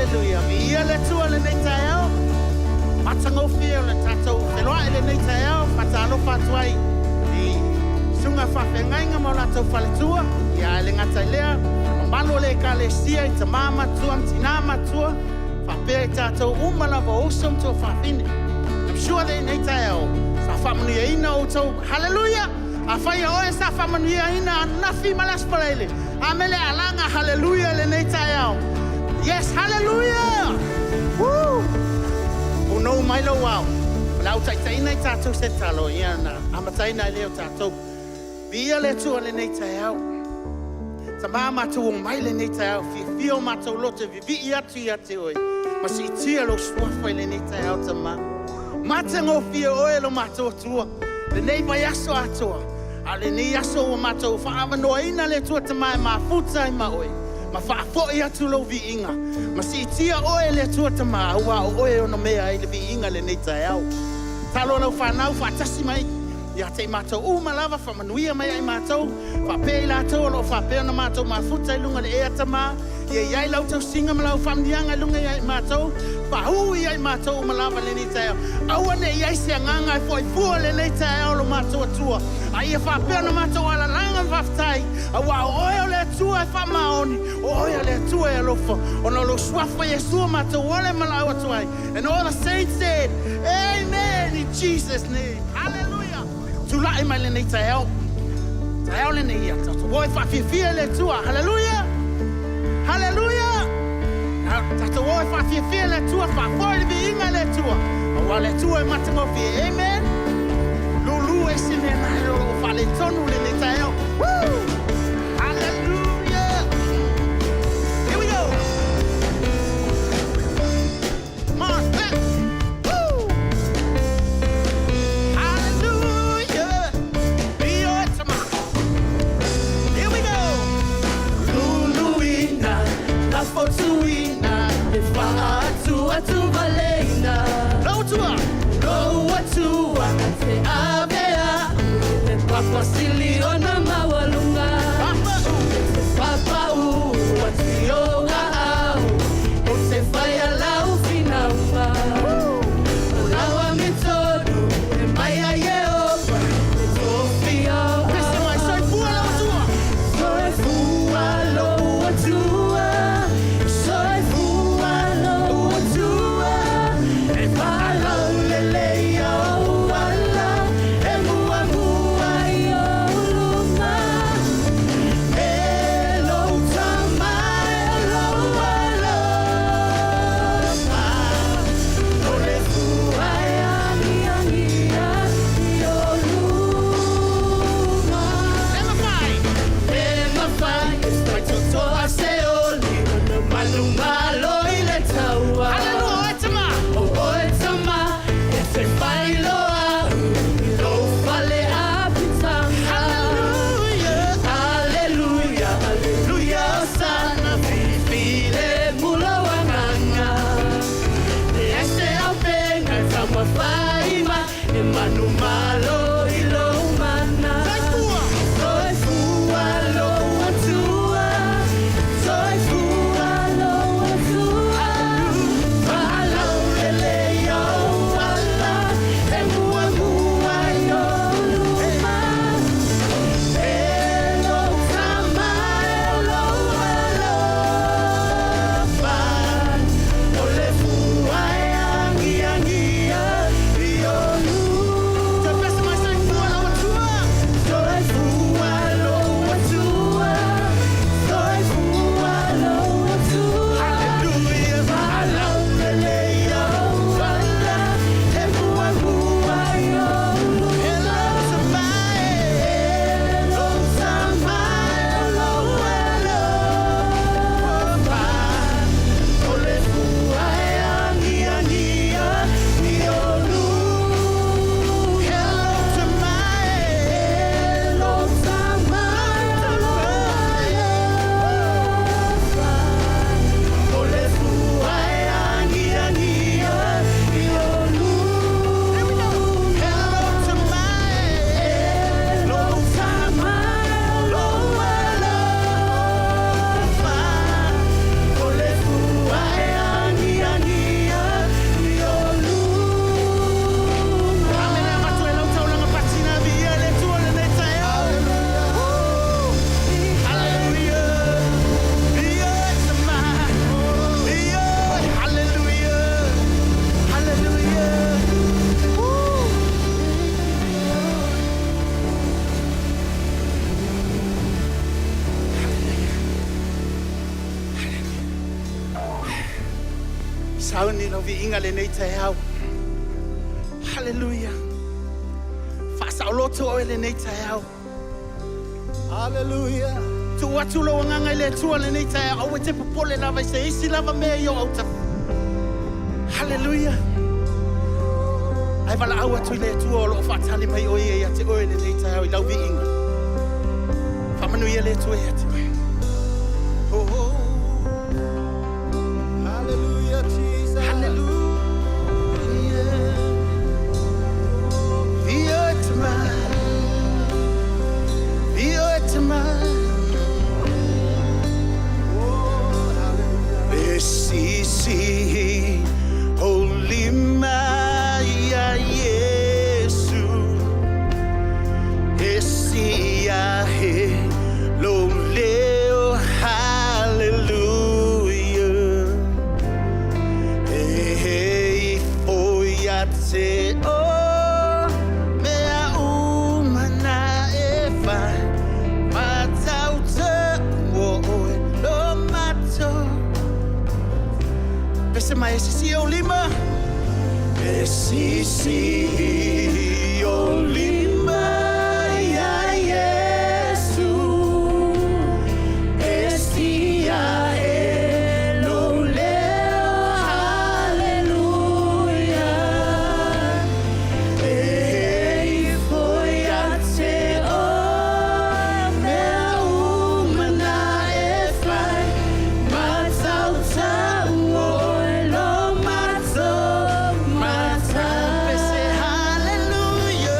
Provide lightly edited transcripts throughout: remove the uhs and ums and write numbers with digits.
Haleluia. Viia le Atua i lenei taeao. Matagofie o le tatou feloai i lenei taeao. Faatalofa atu ai i susuga i faafeagaiga ma o latou faletua. Ia ae le gata i lea, mamalu o le Ekalesia i tama matutua ma tina matutua, faapea i tatou uma lava o uso ma tuafafine. I'm sure lenei taeao sa faamanuiaina outou. Haleluia! Afai o oe sa faamanuiaina ananafi ma le Aso Faraile, a mea le alaga haleluia i lenei taeao. Yes, haleluia! Woo! Punou mai lou ao. O le a ou taitaiina i tatou se tatalo ia na amataina ai lea o tatou. Viia le Atua i lenei taeao. Tama, matou omai lenei taeao, fiafia o matou loto e vivii atu ia te oe ma siitia lou suafa i lenei taeao, Tama. Matagofie oe lo matou Atua, lenei vaiaso atoa, a o lenei aso ua matou faaavanoaina le Atua Tama e mafuta ai ma oe, ma faafoi atu lou viiga, ma siitia oe le Atua Tama, aua o oe e onomea ai le viiga i lenei taeao. Tatalo lau fanau faatasi mai ia te i matou uma lava, faamanuia mai ia i matou, faapea i latou o lo o faapea ona matou mafuta i luga o le ea, Tama, ia i ai lau tausiga ma lau faamanuiaga i luga ia i matou, paū ia i matou uma lava i lenei taeao. Aua ne i i ai se agaga e fo'i fua i lenei taeao lo matou Atua, a ia faapea ona matou alalaga ma faafetai, aua o oe o le Atua e faamaoni, o oe o le Atua e alofa, ona o lou suafa Iesu o matou ola e valaau atu ai. And all the saints said, Amen in Jesus' name. Hallelujah. Tula'i mai lenei taeao. Taeao lenei ia tatou o e faafiafia i le Atua. Hallelujah. Hallelujah. Tatou o e faafiafia i le Atua, faafoi le viiga i le Atua. Aua le Atua e matagofie. Amen. Lulu e se mea na o lo o faaletonu lenei taeao. Woo! Hallelujah. Here we go. Come on, clap. Woo! Hallelujah. Be your tama. Here we go. Luluina, lafotuina, e faatuatuvaleina. Lau Atua. Lou Atua te avea, le papa sili ona maualuga. Papa. Papa u atu i oga au, o te whai a lau finauga. O lau amitonu, e mai a Yehova, e tofia o. Pese mai, soifua lau Atua. Soifua lou Atua, soifua lou Atua, e faalaulelei ou ala, e muamua i ou. Sauni lau viiga lenei taeao. Haleluia. Faasaoloto oe lenei taeao. Hallelujah. Tuu atu lou agaga i le Atua lenei taeao. Aua e te popole lava i se isi lava mea i ou autafa. Haleluia. Ae valaau atu i le Atua o lo o faatali mai o ia ia te oe lenei taeao i lau viiga. Faamanuia le Atua ia te oe. Oh, oh. Hallelujah, Jesus. Hallelujah. Vio te mai. Vio te mai. Oh, hallelujah. E sisi o lima ia Iesu. E si ahe lou leo. Hallelujah. E ifo ia te oe mea uma na e fai matou te ua oe lo matou. Pese mai e sisi ou lima. E sisi ou lima ia Iesu. E si ahe lou leo. Hallelujah. E ifo ia te oe mea uma na e fai matou te ua oe lo matou matai. Pese hallelujah.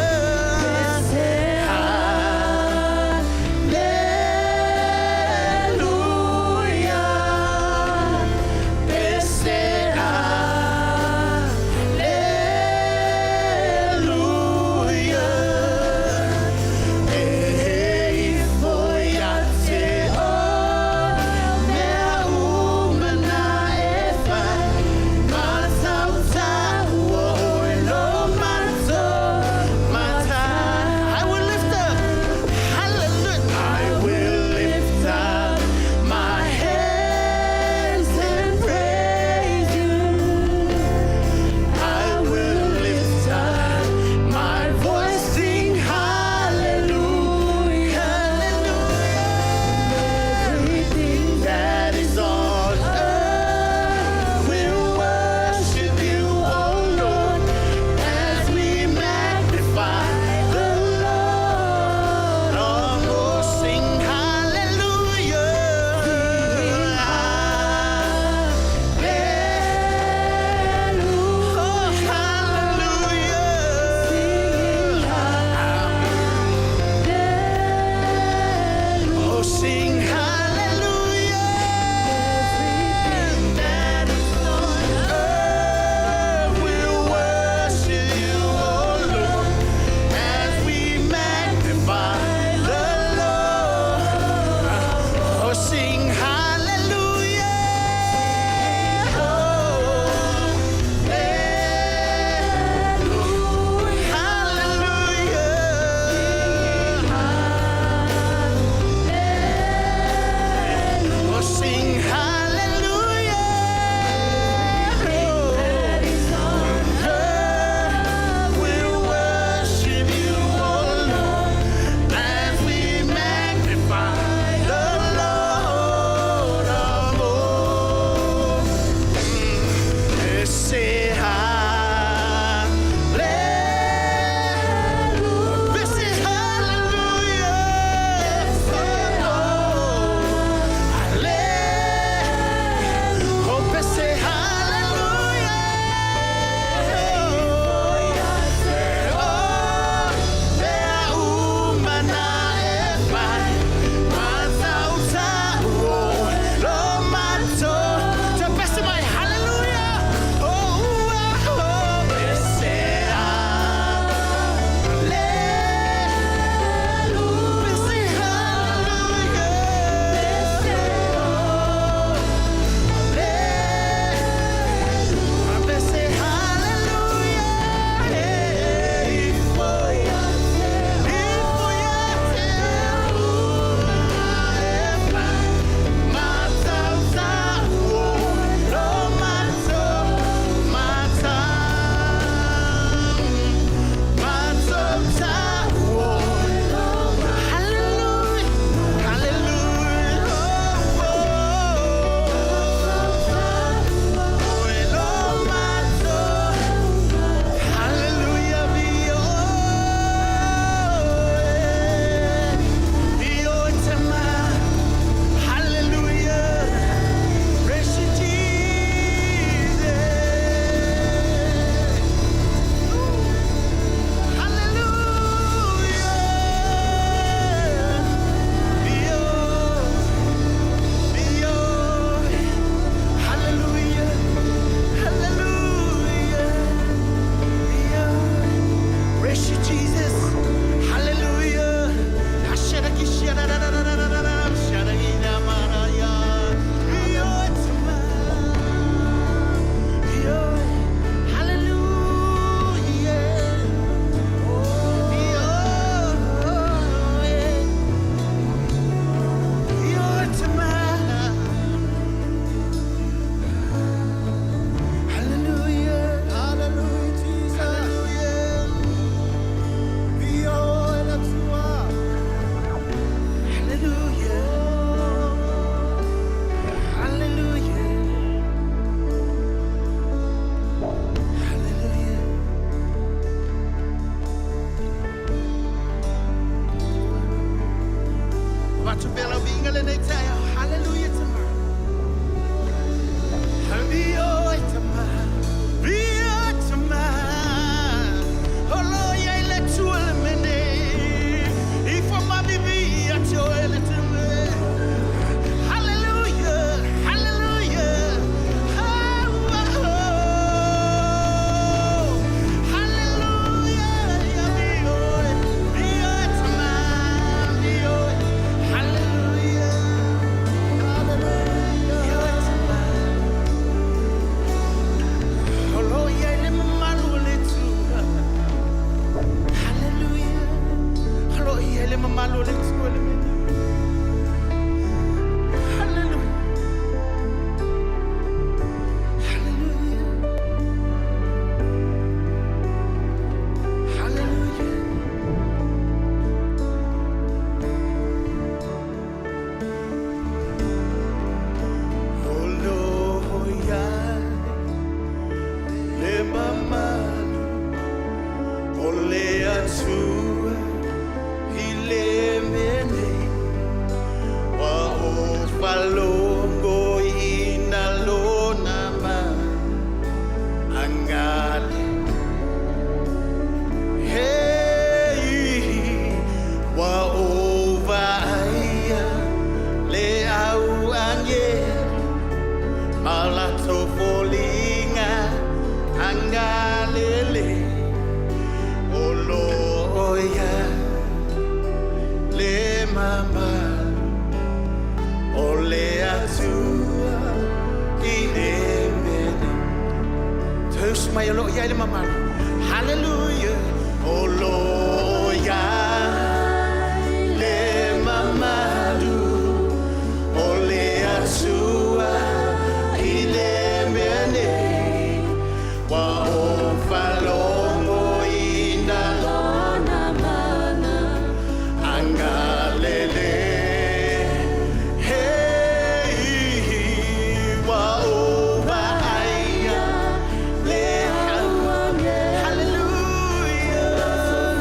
Usu mai o loo i ai le mamalu. Hallelujah. O lo o i ai le mamalu o le Atua i le mea nei. Ua ou faalogoina Lona mana agalelei. Hei, ua ou vaaia le auangelu. Hallelujah.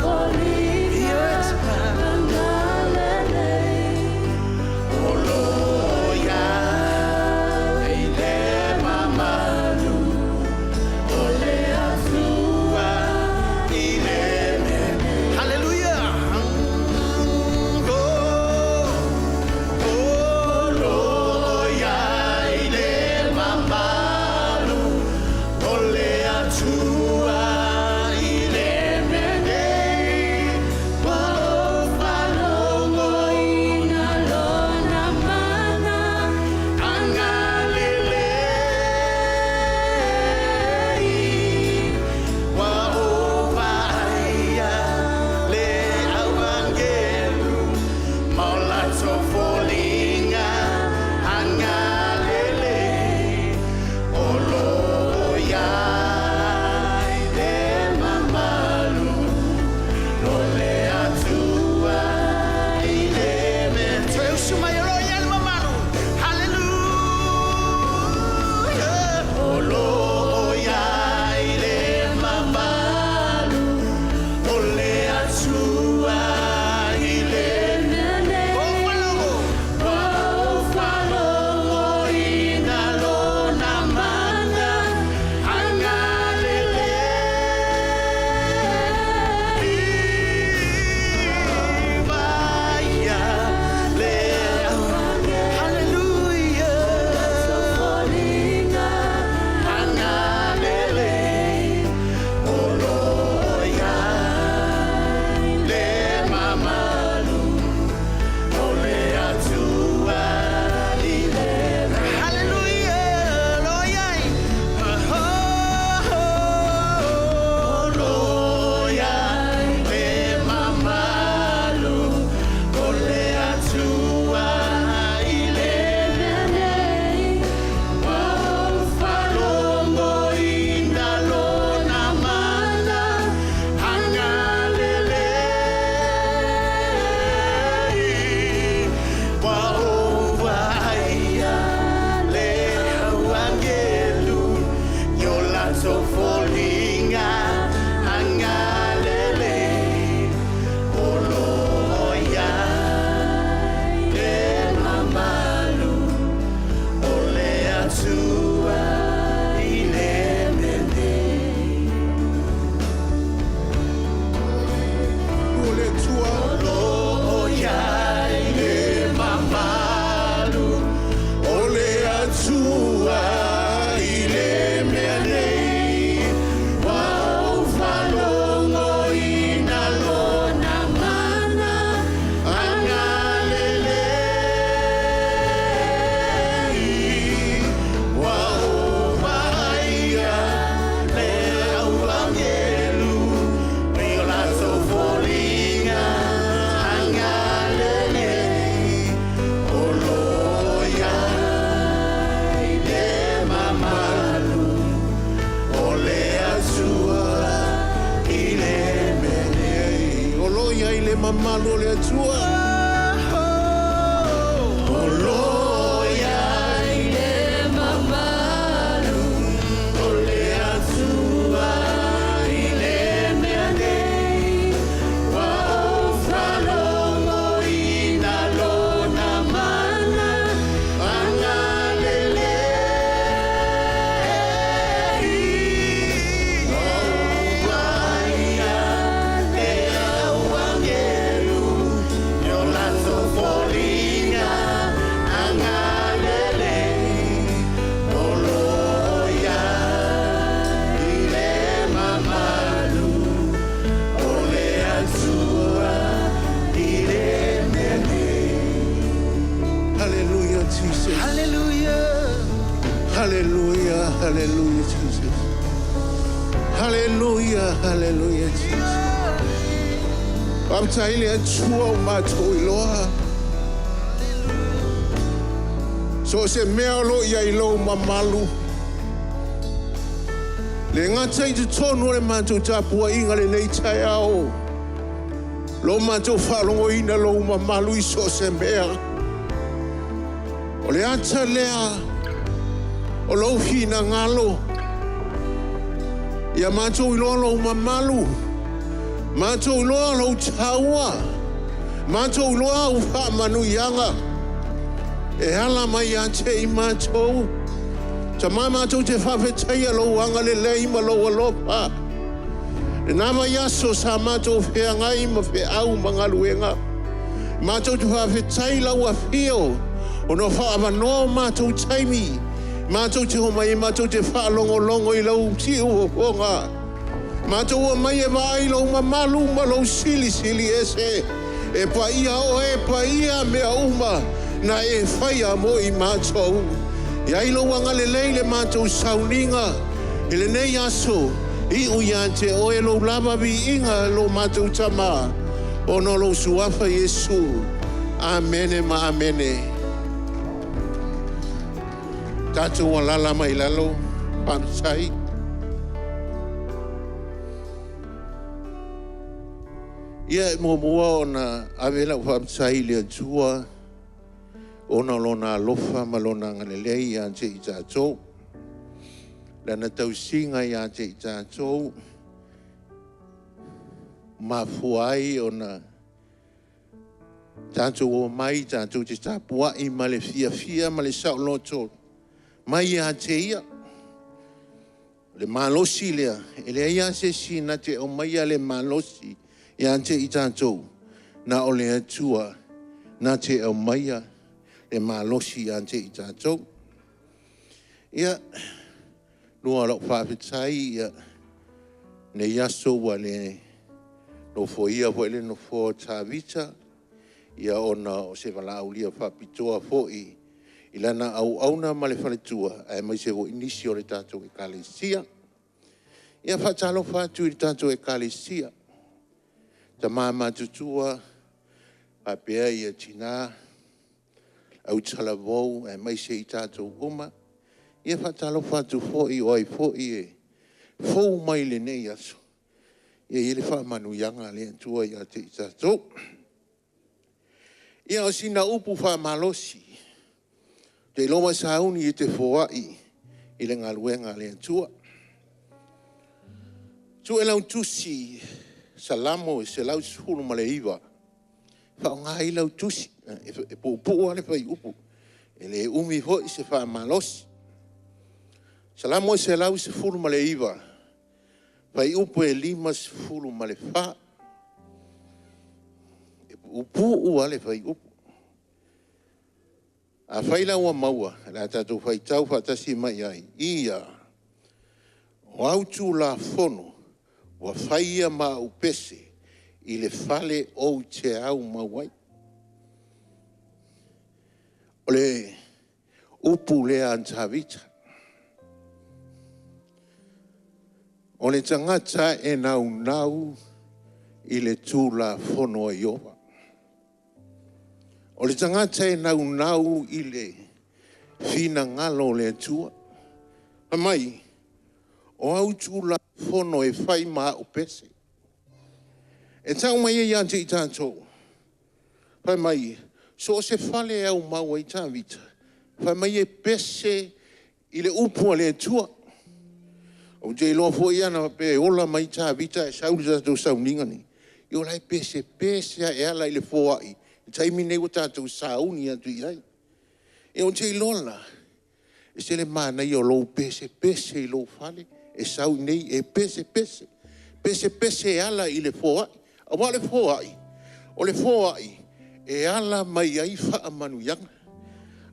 Foliga agalelei. O lo o i ai le mamalu o le Atua i le mea. Hallelujah. Oh, o lo o i ai le mamalu o le Atua i le mea nei. Ua ou faalogoina Lona mana agalelei. Ua ou vaaia le au angelu ma o latou foliga agalelei. O lo o i ai le mamalu o le Atua i le mea. Toe usu mai o lo o i ai le mamalu. Hallelujah. O lo o i ai le mamalu o le Atua i le mea nei. O falogo. Ua ou faalogoina lona mana agalelei. Vaaia le Hallelujah. Foliga Agalelei. O lo o i ai le mamalu o le Atua i le. Hallelujah, lo i ai. Oh, oh, lo i ai le mamalu o le Atua i le mea nei. Ua ou faalogoina lona mana agalelei. Ua ou vaaia le au angelu i o latou foliga agalelei. O lo o i ai le mamalu o le Atua i le mea nei. O le Atua. O lo o i ai le mamalu O le Atua i le mea nei. Ua ou faalogoina lona Mana agalelei. Ua ou vaaia le au angelu i o latou foliga agalelei. O lo o i ai le mamalu o le Atua i le mea nei. O lo o i ai le mamalu o le Atua. O lo o i ai le mamalu o le Atua i le mea nei. Ua ou faalogoina lona mana agalelei. Ua ou vaaia le au angelu i o latou foliga agalelei. O lo o i ai le mamalu o le Atua i le mea nei. Hallelujah, Jesus. Hallelujah. Hallelujah, hallelujah, Jesus. Haleluia, haleluia, Jesus. Faafetai i le Atua ua matou iloa. So o se mea o lo o i ai lou mamalu. Le gata i totonu o le matou tapuaiga lenei taeao. Lo matou faalogoina lou mamalu i so o se mea. O le ata lea o lou finagalo. Ia matou iloa lou mamalu. Matou iloa lou taua. Matou iloa au faamanuiaga. E ala mai ia te i matou. Tama matou te faafetaia lou agalelei ma lou alofa. Lena vaiaso sa matou feagai ma feau ma galuega. Matou te faafetai lau afio ona o faaavanoa o matou taimi. Matou te omai matou te faalogologo i lau siufofoga. Matou omai e vaai lou mamalu ma lou silisili ese. E paia oe, e paia mea uma na e faia mo i matou. I ai lou agalelei le matou sauniga i lenei aso, iu ia te oe lou lava viiga lo matou Tama, ona o lou suafa Iesu. Amene ma amene. Tatou alala mai lalo, faafetai. Ia e muamua ona ave lau faafetai i le Atua ona o lona alofa ma lona agalelei ia te i tatou. Lana tausiga ia te i tatou, mafua ai ona tatou omai tatou te tapuai ma le fiafia ma le saoloto mai ia te ia. O le malosi lea, e leai lava se isi na te aumaia le malosi ia te i tatou, na o le Atua na te aumaia le malosi ia te i tatou. Ia, lua o lau faafetai, ia, nei aso ua le nofoia foi le nofoa o Tavita, ia ona o se valaaulia faapitoa foi i lana auauna ma le faletua, aemaise foi nisi o le tatou Ekalesia. Ia, faatalofa atu i le tatou Ekalesia, tama matutua faapea tina, autalavou aemaise i tatou uma. Ia faatalofa atu foi o ai foi e fou mai i lenei aso, ia i ai le faamanuiaga a le Atua ia te i tatou. Ia, o sina upu faamalosi, ou te iloa ua e sauni e te foai i le galuega a le Atua. Sue lau tusi Salamo 119, faaaoga ai lau tusi, e puupuu lava le fuaiupu, e le umi foi se faamalosi. Salamo 119, fuaiupu e 54. E puupuu lava le fuaiupu. Afai la ua maua, o le a tatou faitau faatasi mai ai. Ia, o au tulafono ua fai ia ma au pese i le fale ou te aumau ai. O le upu lea a Tavita. O le tagata e naunau i le Tulafono a Ieova. O le tagata e naunau i le finagalo o le Atua. Fai mai, o au Tulafono e fai ma au pese. E tau mai ai ia te i tatou, fai mai, so o se fale e aumau ai Tavita, fai mai e pese i le upu a le Atua. Ou te iloa foi ana faapea e ola mai Tavita ae sau le tatou sauniga lenei, ia o la e pesepese lava e ala i le foai, le taimi lenei ua tatou sauni atu i ai. Ia ou te iloa la, e ese le manaia o lou pesepese i lou fale, e sau i inei e pesepese, pesepese e ala i le foai. Aua o le foai, o le foai, e ala mai ai faamanuiaga.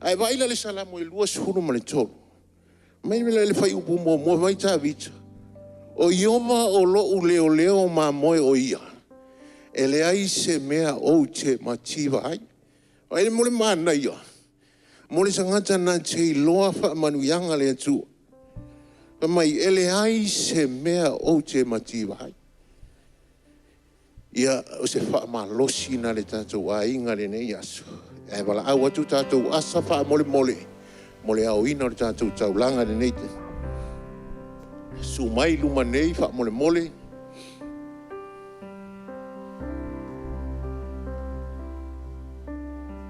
A e vaai la i le Salamo e 23, fai mai le fuaiupu muamua, fai mai Tavita, o Ieova o lou leoleo mamoe o ia, e leai se mea ou te mativa ai. Vaai mo le manaia, mo le tagata na te iloa faamanuiaga a le Atua. Fai mai, e leai se mea ou te mativa ai. Ia, o se faamalosi lena i le tatou aiga i lenei aso, ae valaau atu tatou asa faamolemole mo le aoina o le tatou taulaga i lenei taimi. Susu mai i luma nei faamolemole.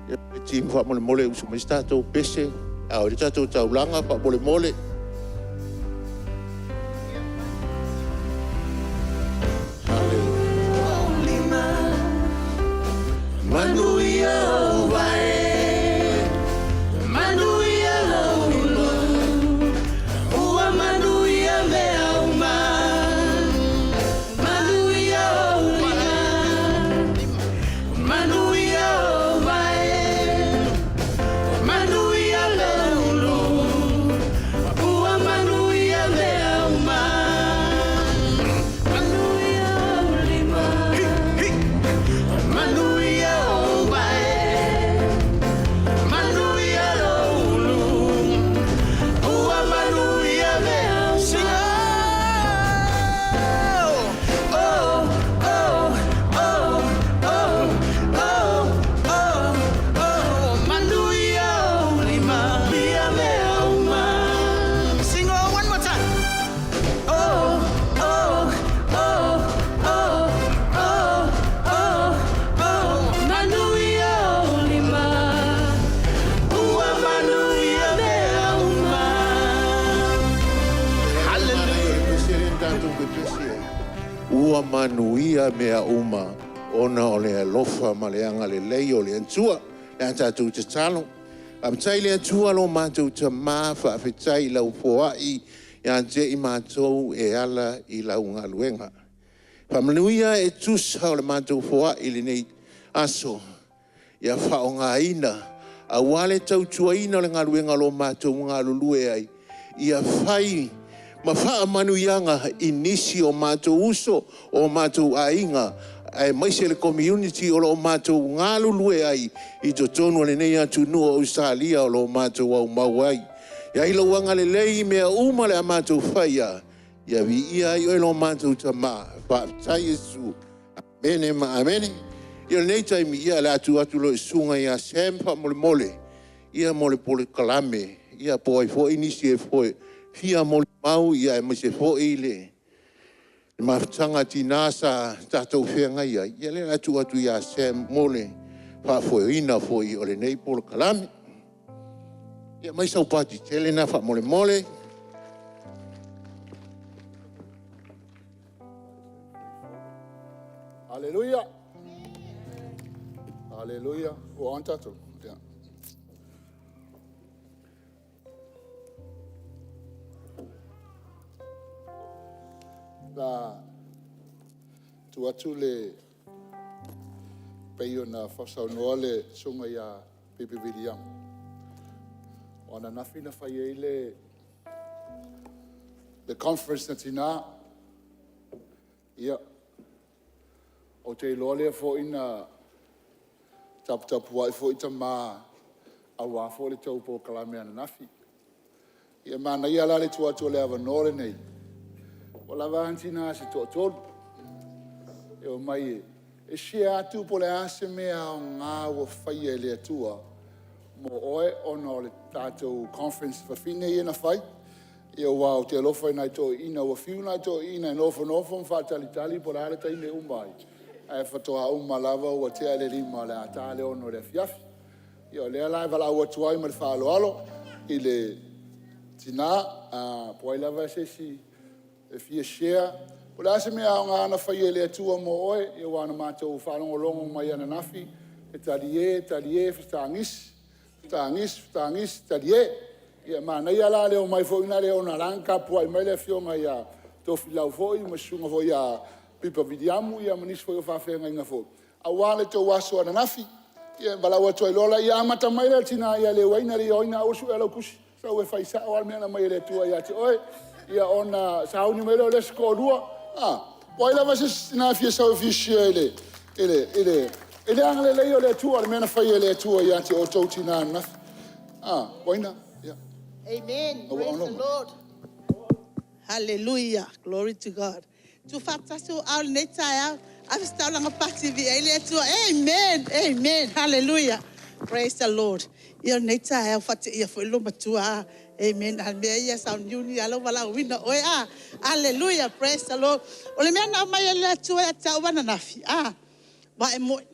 Ia, le team faamolemole usu mai se tatou pese e ao ai le tatou taulaga faamolemole. Sing all one more time. Oh, oh, oh, oh, oh, oh, oh. Manuia o lima, ua manuia mea uma. Hallelujah. Pese le tatou pepesi ai. Ua manuia mea uma ona o le alofa ma le agalelei o le Atua. Le a tatou tatalo. Faafetai le Atua lo matou Tamā, faafetai i lau foai ia te i matou e ala i lau galuega. Faamanuia e tusa o le matou foai i lenei aso, ia faaaogaina aua le tautuaina o le galuega o lo o matou galulue ai, ia fai ma faamanuiaga i nisi o matou uso, o matou aiga, aemaise le community o lo o matou galulue ai i totonu o lenei atunuu o Ausetalia o lo o matou aumau ai. Ia i lou agalelei i mea uma o le a matou faia, ia viia ai oe lo matou Tamā. Faafetai Iesu. Amene ma amene. Ia o lenei taimi, ia o le a tuu atu loa i le susuga ia Sam faamolemole, ia mo le polokalame, ia po o ai foi nisi e fia molimau, aemaise foi le mafutaga a tina sa tatou feagai ai. Ia o lea o le a tuu atu ia Sam mo le faafoeina foi o lenei polokalame. Ia aumai sau pati tele na faamolemole. Haleluia. Haleluia. Ua on tatou. Yeah. La tu atu le pei ona sausaunoa le susuga ia Pipi Viliamu. O ananafi na fai ai le conference na tina. Ia, ou te iloa lea foi na taputapuai foi tama aua foi le tou polokalame ananafi. Ia manaia la le tuu atu o le avanoa lenei, ua lava a tina se toatolu e omai e share atu po o le a se mea aoga ua faia e le Atua mo oe ona o le tatou conference fafine ia na fai. Ia aua ou te alofa i nai toeaiina, ua fiu nai toeaiina e nofonofo ma faatalitali po o le a le taimi e uma ai, ae faatoa uma lava ua tea le 5 o le a ta le 6 i le afiafi. Ia o lea la e valaau atu ai ma le faaaloalo i le tina, po o ai lava se isi e fia share, po o le a se mea aoga na faia e le Atua mo oe. Aua na matou faalogologo mai ananafi, e talie, talie, fetagisi, fetagisi, fetagisi, talie. Ia e manaia la le omai foi lea ona o la e na tapuai mai le afioga ia Tofilau foi ma le susuga foi ia Pipa Viliamu ma nisi foi o faafeagaiga foi aua le tou aso ananafi. Ia e valaau atu ai loa lea, ia amata mai le tina ia Leuaina. Leuaina aua le suea lau tusi, sau e fai sao lava le mea na aumai e le Atua ia te oe. Ia ona sauni mai lea o le isi toalua. A? Po o ai lava se isi tina e fia sau e fia share i le agalelei o le Atua, le mea na faia e le Atua ia te outou tina ananafi. A, Uaina, ia. Amen. Ua Praise the ono mai. Lord. Hallelujah. Glory to God. Tuufaatasi ou aao i lenei taeao. Ave se taulaga pasi e viia ai le Atua. Amen. Amen. Hallelujah. Praise the Lord. Ia o lenei taeao faateia foi le loomatua. Ah. Amen. A mea ia sauniuni lava lou valaauina o oe. Ah. Hallelujah. Praise the Lord. O le mea na aumai e le Atua ia te au ananafi. Ah. Aua e moni,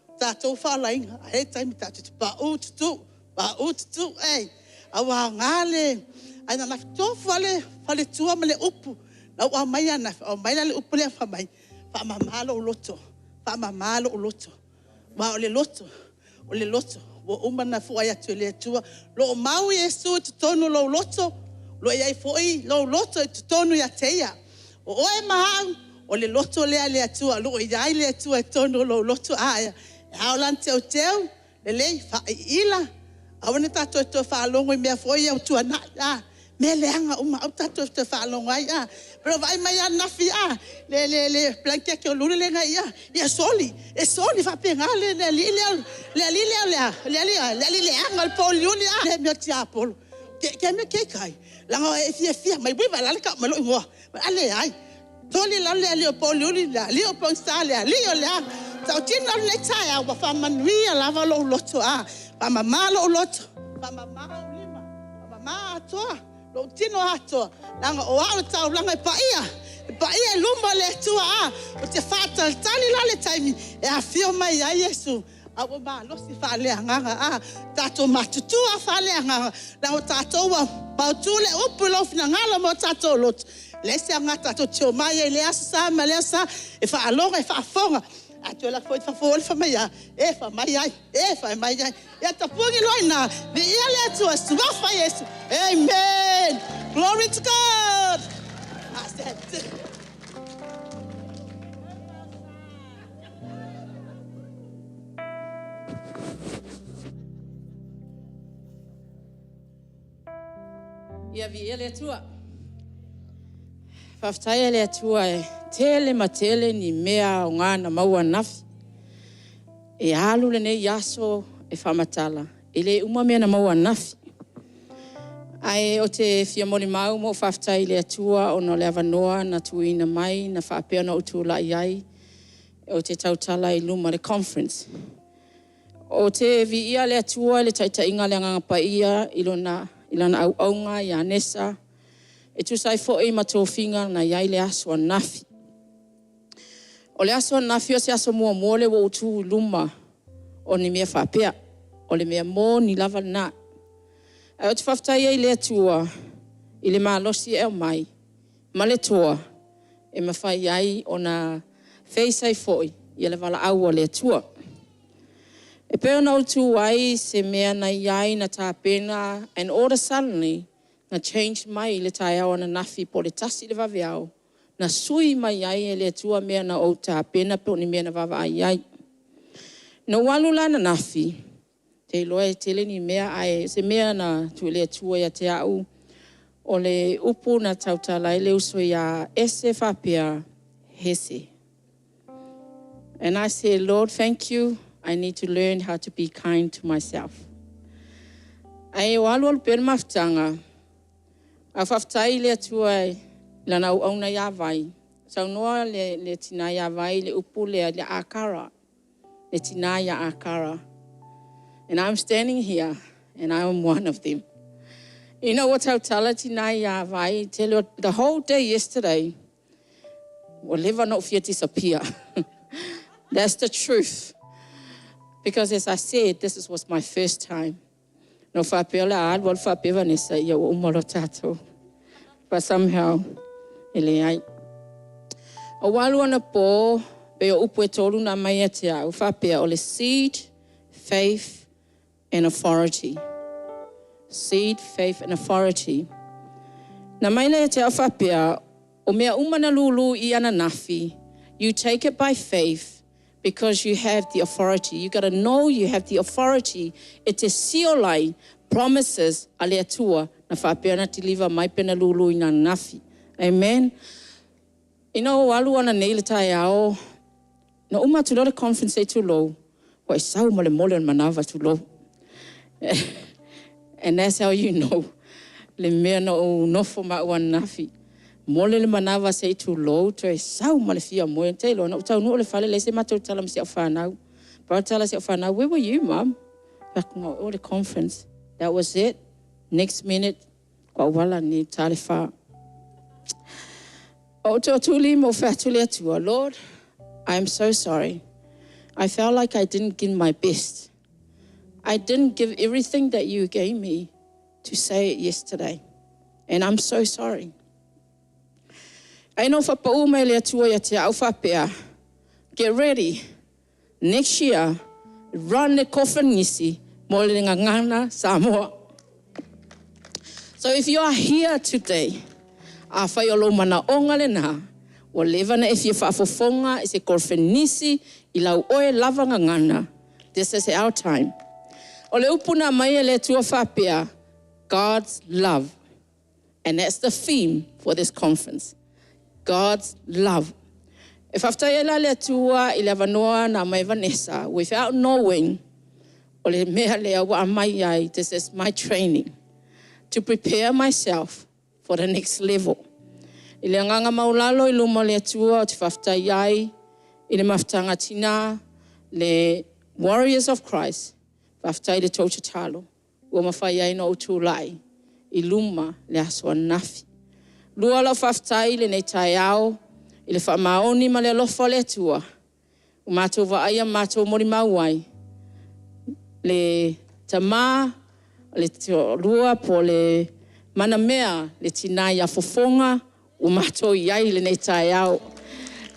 o tatou faolaina, ae i ai taimi tatou te pauu tutu, pauu tutu, ei. Ae ua aoga le, ae na tofu lava le faletua ma le upu na ou aumaia ananafi, aumai la le upu lea fai mai, faamama lou loto, faamama lou loto. Aua o le loto, o le loto ua uma ona foai atu e le Atua. O lo o mau Iesu i totonu o lou loto, o lo o i ai foi lou loto i totonu ia te Ia. O oe ma au, o le loto lea a le Atua, o lo o i ai le Atua i totonu o lou loto. A e ao la ona teuteu, lelei, faaiiila, aua ne i tatou toe faalogo i mea foi ia ua tuanai, a, mea leaga uma, aua tatou te toe faalogo ai, a. Na ou vaai mai ananafi, a, le blanket o Luli lea na i ai, ia, e soli, e soli faapena le alii lea, le alii lea o le a? Le alii a? Le alii leaga o le poo o Uliuli, a, le mea o le tiapolo. Ke mea ke kai, leaga e fiafia mai, ui vaeane tau mai lou igoa. A leai, soli i lalo le alii o Poo-o-Uliuli, le alii o Pogisa, le alii o le a. Tautino lenei taeao, ua faamanuia lava lou loto, a, faamama lou loto, faamama ou lima, faamama atoa lou tino atoa, leaga o au le taulaga e paia, e paia i luma o le Atua, a. Ou te faatalitali la le taimi e afio mai ai Iesu, a ua malosi faaleagaga, a. Tatou matutua faaleagaga, leaga o tatou ua mautu le upu i lou finagalo mo tatou loto. E leai se aoga tatou te omai ai i lea Aso Sa ma lea Aso Sa e faalogo e faafofoga, ae toe alu atu foi i fafo o le fai mai a, e fai mai ai, e fai mai ai. Ia tapuni loa i ina, viia le Atua, suafa Iesu. Amen. Glory to God. Ia viia le Atua. Faafetai e le Atua e tele ma tele ni mea aoga na maua ananafi. E alu lenei aso e faamatala, e le uma mea na maua ananafi. Ae ou te fia molimau ma ou faafetai i le Atua ona o le avanoa na tuuina mai na faapea ona ou tulai ai ou te tautala i luma o le conference. Ou te viia le Atua i le taitaiga a le Agaga Paia i lona, i lana auauna ia Nesa, e tusa ai foi ma tofiga na i ai le aso ananafi. O le aso ananafi o se aso muamua lea ua ou tu i luma o ni mea faapea. O le mea moni lava lena. Ae ou te faafetai ai i le Atua i le malosi e aumai ma le toa e mafai ai ona face ai foi ia le valaau a le Atua. E pei ona ou tu ai se mea na i ai na tapena and all of a suddenly na change mai i le taeao ananafi po o le 1 i le vaveao na sui mai ai e le Atua mea na ou tapena po o ni mea na vaavaai i ai. Na ou alu la ananafi, te iloa e tele ni mea ae se mea na tuu i le Atua ia te au, o le upu na tautala ai le uso ia Ese faapea, Hese. And I said, Lord, thank you. I need to learn how to be kind to myself. Ae o alualu pea le mafutaga, a faafetai i le Atua i lana auauna ia Vai. Saunoa le, le tina ia Vai i le upu lea, le Akara. Le tina ia Akara. And I'm standing here and I am one of them. Ina ua tautala tina ia Vai, tele o, the whole day yesterday, ua leva ona ou fia disappear. That's the truth. Because as I said, this is, was my first time. Na ou faapea o le a alu alu faapea Vanessa, ia ua uma loa tatou. But somehow, e leai. O ua alu anapo, pei o upu e tolu na aumai ia te au, faapea o le seed, faith and authority. Seed, faith and authority. Na aumai lea ia te au faapea, o mea uma na lūlū i ananafi, you take it by faith because you have the authority. You gotta know you have the authority e te seal ai promises a le Atua na faapea ona deliver mai pe na lūlū i ananafi. Amen. Ina ua ou alu ananei i le taeao, na uma atu loa le conference se i tulou, ua e sau ma le mole o le manava, tulou. And that's how you know le mea na ou nofo ma au ananafi. Mole le manawa se i tulou toe sau ma le fia moe. Te iloa, na ou taunuu i le fale, leai se matou tala ma si au fanau. Pau le tala a si au fanau, where were you, mum? Fai atu, o le conference. That was it. Next minute, ua auala nei, ta le wha. O te otuli mo fai atu le Atua, Lord, I am so sorry. I felt like I didn't give my best. I didn't give everything that you gave me to say it yesterday. And I'm so sorry. Ai no whapau mai le Atua ia te au whapea, get ready. Next year, run le kofanisi mo le ngangana Samoa. So if you are here today, a whai o lo mana onga le nā, ua leva na e fia faafofoga i se kolofenisi i lau oe lava gagana, this is our time. O le upu na aumai e le Atua faapea, God's love. And that's the theme for this conference. God's love. E faafetai ai la le Atua i le avanoa na aumai e Vanessa, without knowing, o le mea lea ua aumai ai, this is my training to prepare myself for the next level. I le agaga maulalo i luma o le Atua ou te faafetai ai i le mafutaga tina, le Warriors of Christ, faafetai i le tou tatalo ua mafai ai ona ou tulai i luma le aso ananafi. Lua lau faafetai i lenei taeao i le faamaoni ma le alofa o le Atua ua matou vaaia ma matou molimau ai le tama, le toalua po o le manamea, le tina ia Fofoga ua matou i ai i lenei taeao.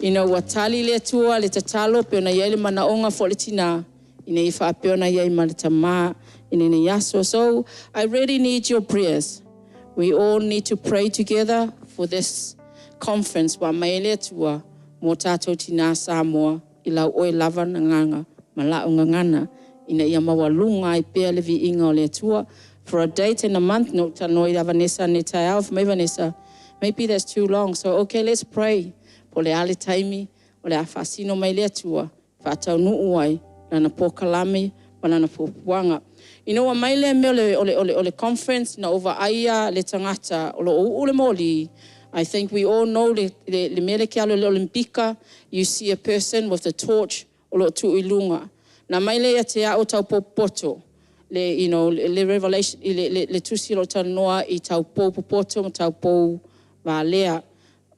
Ina ua tali le Atua le tatalo pei ona i ai le manaoga foi o le tina, ina ia faapea ona i ai ma le tama i lenei aso. So I really need your prayers. We all need to pray together for this conference ua aumai ai le Atua mo tatou tina Samoa i lau oe lava gagana ma la'u gagana ina ia maualuga ai pea le viiga o le Atua. For a date and a month, na ou talanoa ia Vanessa nei taeao, fai mai Vanessa, maybe that's too long, so okay, let's pray. Po o le a le taimi o le a faasino mai le Atua e faataunuu ai lana polokalame ma lana fuafuaga. Ina ua aumai lea mea o le, o le, o le conference, na ou vaaia le tagata o lo o uu le moli. I think we all know le, le, le mea lea e te alu i le Olimpika, you see a person with the torch o lo o tuu i luga. Na aumai lea ia te au tau popoto, le, you know, le revelation, le, le, le tusi o lo o talanoa i taupou popoto ma taupou valea.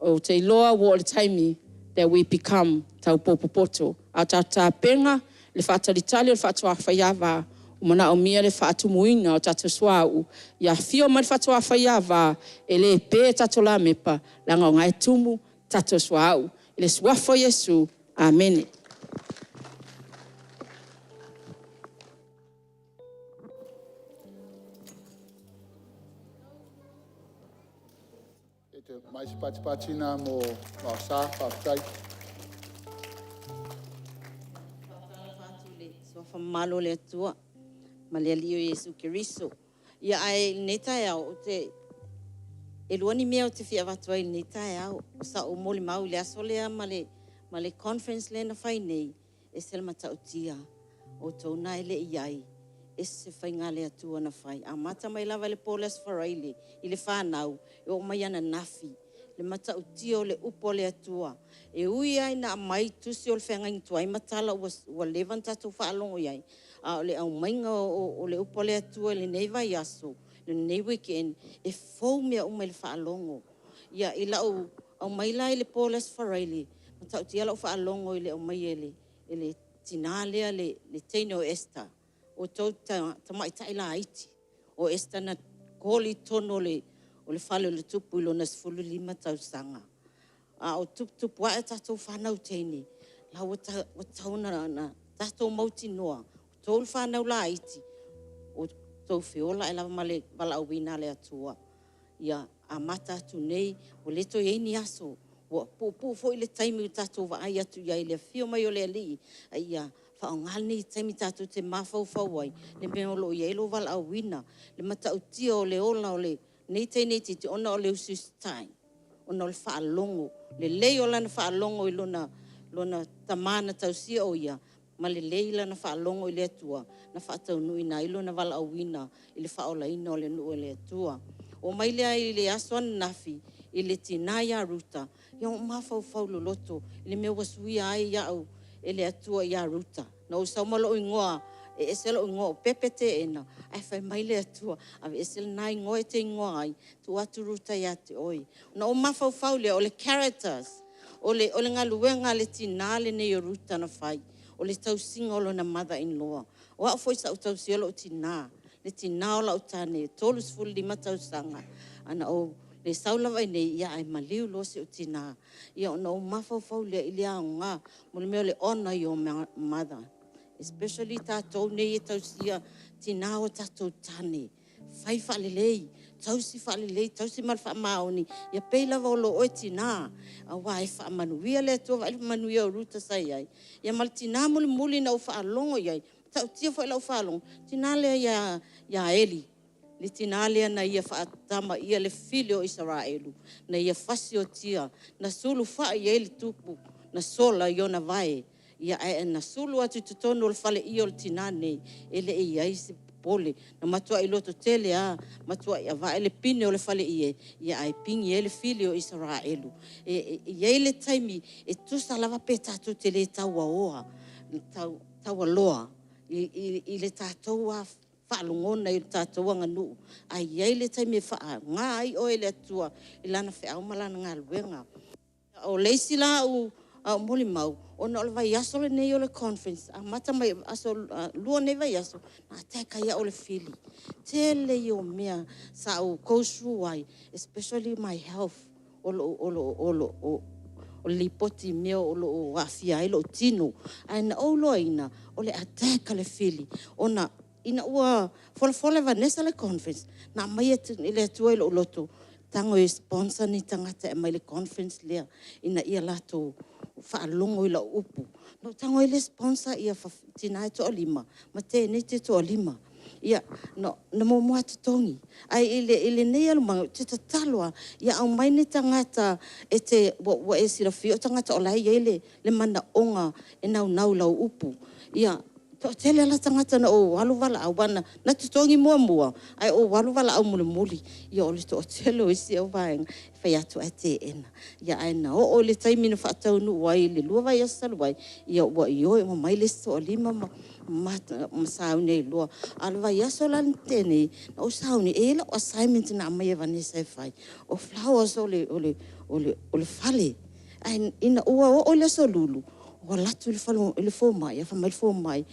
Ou te iloa ua oo le taimi that we become taupou popoto. A o tatou tapena le faatalitali o le faatoa faiava, ua manaomia le faatumuina o tatou suauu. Ia afio mai le faatoa faiava, e le pe tatou lamepa, leaga o na e tumu tatou suauu. I le suafa o Iesu, amene. E te mai se patipati nā mo Maosa, faafetai. Faatalofa atu i le suafa mamalu o le Atua ma le Alii o Iesu Keriso. Ia ae i lenei taeao ou te e lua ni mea ou te fia avatu ai i lenei taeao. O sa'u molimau i le aso lea ma le ma le conference lea na fai nei, ese le matautia. O outou na e le i ai, ese faiga a le Atua na fai. Amata mai lava i le po o le Aso Faraile i le fanau, e oo mai ananafi le matautia o le upu a le Atua. E ui lava ina aumai tusi o le feagaiga tuai ma tala ua, ua leva ona tatou faalogo i ai, a o le aumaiga o, o le upu a le Atua i lenei vaiaso, lenei weekend, e fou mea uma i le faalogo. Ia, i lau aumai la i le po o le Aso Faraile, matautia lau faalogo i le aumai e le, e le tinā lea, le, le teine o Esther, o outou tamaitai laiti. O Esther na koli i totonu o le, o le fale o le tupu i lona 15 tausaga. A o tuputupu ae a tatou fanau teine, la ua, ta, ua tatau ona na tatou mautinoa, o outou le fanau laiti, o tou feola ae lava ma le valaauina a le Atua. Ia amata atu nei, ua le toe i ai ni aso, ua puupuu foi le taimi ua tatou vaai atu i ai i le afio mai o le Alii, a ia faaaoga lenei taimi tatou te mafaufau ai le mea o lo o i ai lou valaauina, le matautia o le ola o lenei teine itiiti ona o le usiusitai, ona o le faalogo, lelei o lana faalogo i lona, lona tama na tausia o ia, ma lelei lana faalogo i le Atua na faataunuuina ai lona valaauina i le faaolaina o le nuu e le Atua. Oo mai lea i le aso ananafi i le tinā ia Ruta, ia ua ou mafaufau loloto i le mea ua suia ai au e le Atua ia Ruta. Na ou sau ma lou igoa, e ese lou igoa o Pepe Teena, ae fai mai le Atua, aveese lena igoa e te igoa ai, tuu atu Ruta ia te oe. Ona ou mafaufau lea, o le characters, o le galuega a le tinā lenei o Ruta na fai, o le tausiga o lona mother-in-law. O au foi sa ou tausia lou tinā, le tinā o lau tane, e 35 tausaga. Ana ou le sau lava i inei, ia ae maliu loa si ou tinā. Ia ona ou mafaufau lea i le aoga, mo le mea o le honor your mother. Especially tatou nei e tausia tinā o tatou tane. Fai faalelei, tausi faalelei, tausi ma le faamaoni, ia pei lava o lo oe tinā. Aua e faamanuia le Atua, vaai le manuia o Ruta sa i ai. Ia ma le tinā mulimuli na ou faalogo i ai, e matautia foi lau faalogo, tinā lea ia Eli, le tinā lea na ia faatamaia le fili o Isaraelu, na ia fasiotia, na sulufai i ai le tupu na sola i ona vae, ia ae na sulu atu i totonu o le faleie o le tinā nei, e le i i ai se popole. Na matuai lototele lava, matuai avane le pine o le faleie, ia ae pigi ai le fili o Isaraelu. E i ai le taimi e tusa lava pe tatou te le taualoa i le tatou faalogona i le tatou aganuu, ae i ai le taimi e faaaoga ai oe e le Atua i lana feau ma lana galuega. O le isi la au molimau, ona o le vaiaso lenei o le conference, amata mai aso Lua o lenei vaiaso, na attack ai au e le fili. Tele ia o mea sa ou go through ai, especially my health, o le lipoti i mea o lo o aafia ai lou tino. Ae na ou iloaina, o le attack a le fili, ona ina ua folafola e Vanessa le conference, na aumai e le Atua i lou loto, tago e sponsor ni tagata e aumai i le conference lea, ina ia latou faalogo i lau upu. Na ou tago ai lea sponsor ia tina e toalima, ma teine e toalima. Ia, na muamua totogi. Ae i lenei alumaga, ou te tatalo lava, ia aumai ni tagata e te, ua e silafia o tagata o la e i ai le manaoga e naunau i lau upu. Ia, toatele la tagata na ou alu valaau, aua na totogi muamua, ae ou alu valaau mulimuli. Ia, o le toatele o isi au vaega, e fai atu ae teena. Ia, ae na oo i le taimi na faataunuu ai i le 2 vaiaso talu ai, ia ua ioe uma mai le isi toalima ma sauni ai loa. A o le vaiaso la na tea nei, na ou sauni, e i ai lau assignment na aumai e Vanessa e fai, o flowers o le fale. Ae ina ua oo i le aso Lulu, ua alu atu i le fomai, ae fai mai le fomai,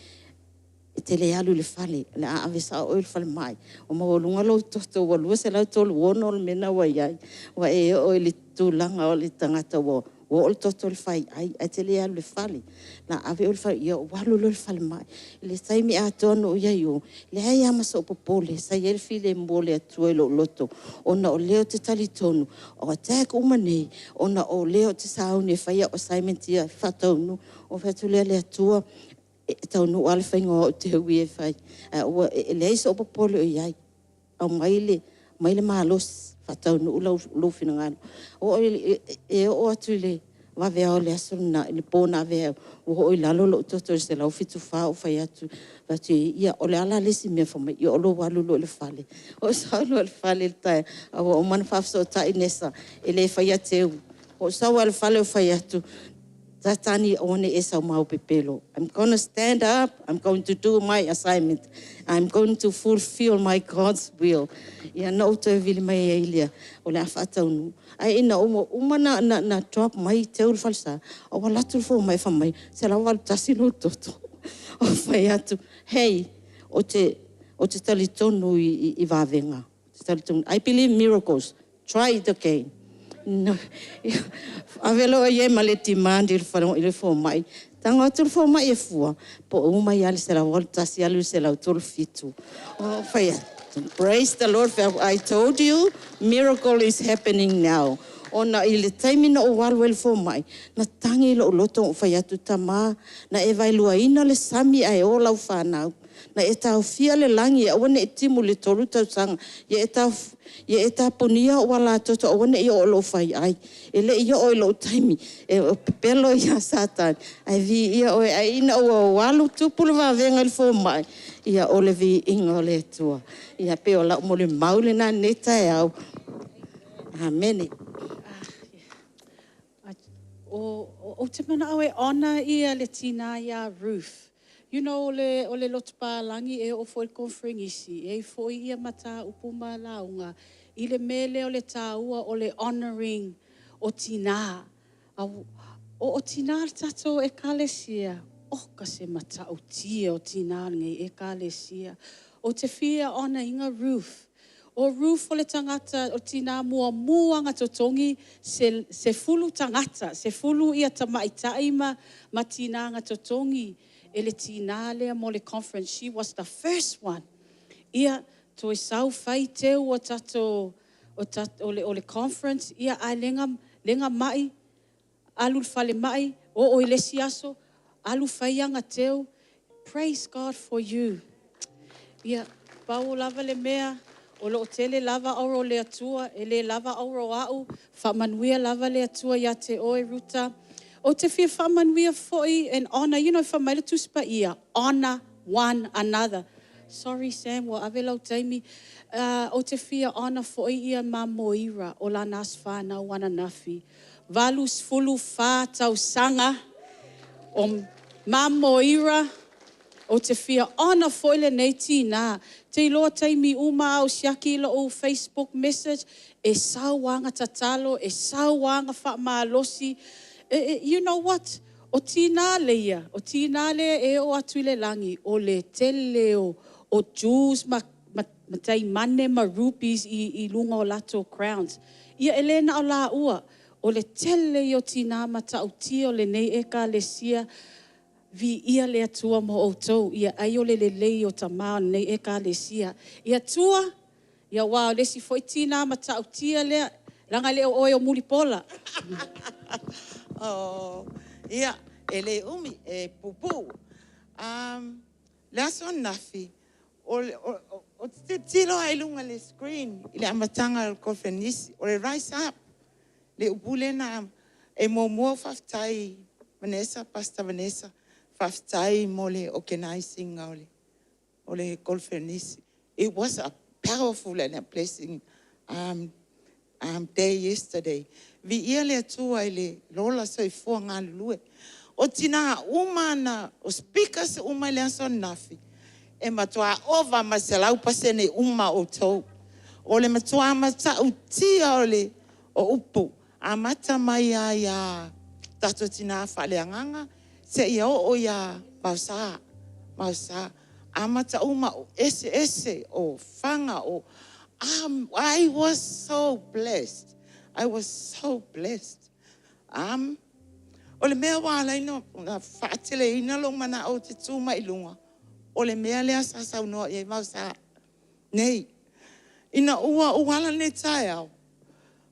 e te le alu i le fale, o le a ave sao oe i le falemai. Ua maualuga lou toto ua 236 le mea lena ua i ai. Ua e oo i le tulaga o le tagata ua oo le toto i le faiai, ae te le alu i le fale. O le a ave oe i le falemai. Ia, ou alu loa i le falemai. I le taimi atoa na ou i ai i o, leai lava ma sou popole, sa i ai le filemu o le Atua i lou loto, ona o lea ou te talitonu, o attack uma nei, ona o lea ou te sauni e fai au assignment ia e faataunuu. Ona ou fai atu lea, le Atua, e taunuu lava le faiga o au teu ia e fai. Ae ua, e leai sou popole o i ai. Aumai le, aumai le malosi, faataunuu lou finagalo. E oo atu i le vaveao o le aso lena, i le po na ave ai au, ua oo i lalo lou toto i le 174, ou fai atu, fai atu ia, o le a la le isi mea? Fai mai, ia o lou alu loa i le fale. Ou sau loa i le fale i le taeao, ae ua uma ona faafesootai Nesa, e le faia teu. Ou sau lava i le fale ou fai atu, Satani, aua ne i e sau ma au pepelo. I'm going to stand up. I'm going to do my assignment. I'm going to fulfill my God's will. Ia na ou toe vili mai ai lea, o le a faataunuu. Ae ina ua uma na drop mai teu le falesa, a ua alu atu le fomai fai mai, 181 lou toto. Ou fai atu, hey, ou te talitonu i vavega. Ou te talitonu. I believe miracles. Try it again. No. Ave loa i ai ma le demand i le fomai. Tago atu le fomai e fua, po o uma ia le 181 alu i le 137. O fai atu, praise the Lord, I told you, miracle is happening now. Ona i le taimi na ou alu ai i le fomai, na tagi lou loto ou fai atu, tama, na e vaeluaina le sami ae o lau fanau. Na e taofia le lagi e aua ne i timu i le 3 tausaga. Ia e tapunia ou alatoto aua ne i oo i lou faiai. E le i oo i lou taimi, e pepelo ia Satani, ae viia oe, ai ina ua alu tupu le vavega i le fomai, ia o le viiga o le Atua. Ia pei o lau molimau lena i lenei taeao. Amene. Ou te mana'o e honour ia le tinā ia Ruth. You know, o le lotu palagi e oo foi i le koneferenisi, e i ai foi ia mataupu ma lauga i le mea lea o le tāua o le honouring o tinā. O tinā le tatou ekalesia, oka se matautia o tinā o lenei ekalesia. Ou te fia honour ina Ruth. O Ruth o le tagata o tinā muamua na totogi se 10 tagata, 10 ia tamaitai ma tinā na totogi e le tinā lea mo le conference. She was the first one. Ia, toe sau fai teu o tatou o le conference, ia ae lega mai, alu le fale mai, o i le isi aso, alu fai aga teu. Praise God for you. Ia, pau lava le mea, o loo tele lava auro o le Atua, e le lava auro au, faamanuia lava le Atua ia te oe, Ruta. Ou te fia faamanuia foi and honor, fai mai le Tusi Paia, honor one another. Sorry Sam, ua ave lau taimi. Ou te fia honor foi ia ma Moira o lana aso fanau ananafi. 84 tausaga o ma Moira. Ou te fia honour foi lenei tinā. Te iloa taimi uma au siaki i lou Facebook message, e sau aga tatalo, e sau aga faamalosi. You know what? O tinā leia, o tinā lea e o atu i le lagi, o le tele o jewels ma taimane ma rubies i luga o latou crowns. Ia e le na o la ua, o le tele i o tinā matautia o lenei ekalesia, viia le Atua mo outou, ia ai o le lelei o tamā o lenei ekalesia. Ia tua, ia ua o le isi foi tinā matautia lea, laga le o oe o mulipola. Oh, ia, e le umi, e puupuu. Le aso ananafi, o te tilo ai lunga le screen i le amataga o le koneferenisi, o le Rise Up, le upu lena e muamua faafetai Vanessa, Pastor Vanessa, faafetai mo le organizing o le koneferenisi. It was a powerful and a blessing day yesterday. Viia le Atua i le lola soifua galulue. O tinā uma na, o speakers uma i le aso ananafi, e matua ova ma 100% uma outou. O le matua matautia o le o upu, amata mai ai ia tatou tinā faaleagaga, seia oo ia Mausa, Mausa. Amata uma o ese ese, o faga, o I was so blessed. I was so blessed. O le mea ua ala ai na faateleina lou manao o te tu mai i luga, o le mea lea sa saunoa i ai Mausa nei. Ina ua ou ala nei taeao,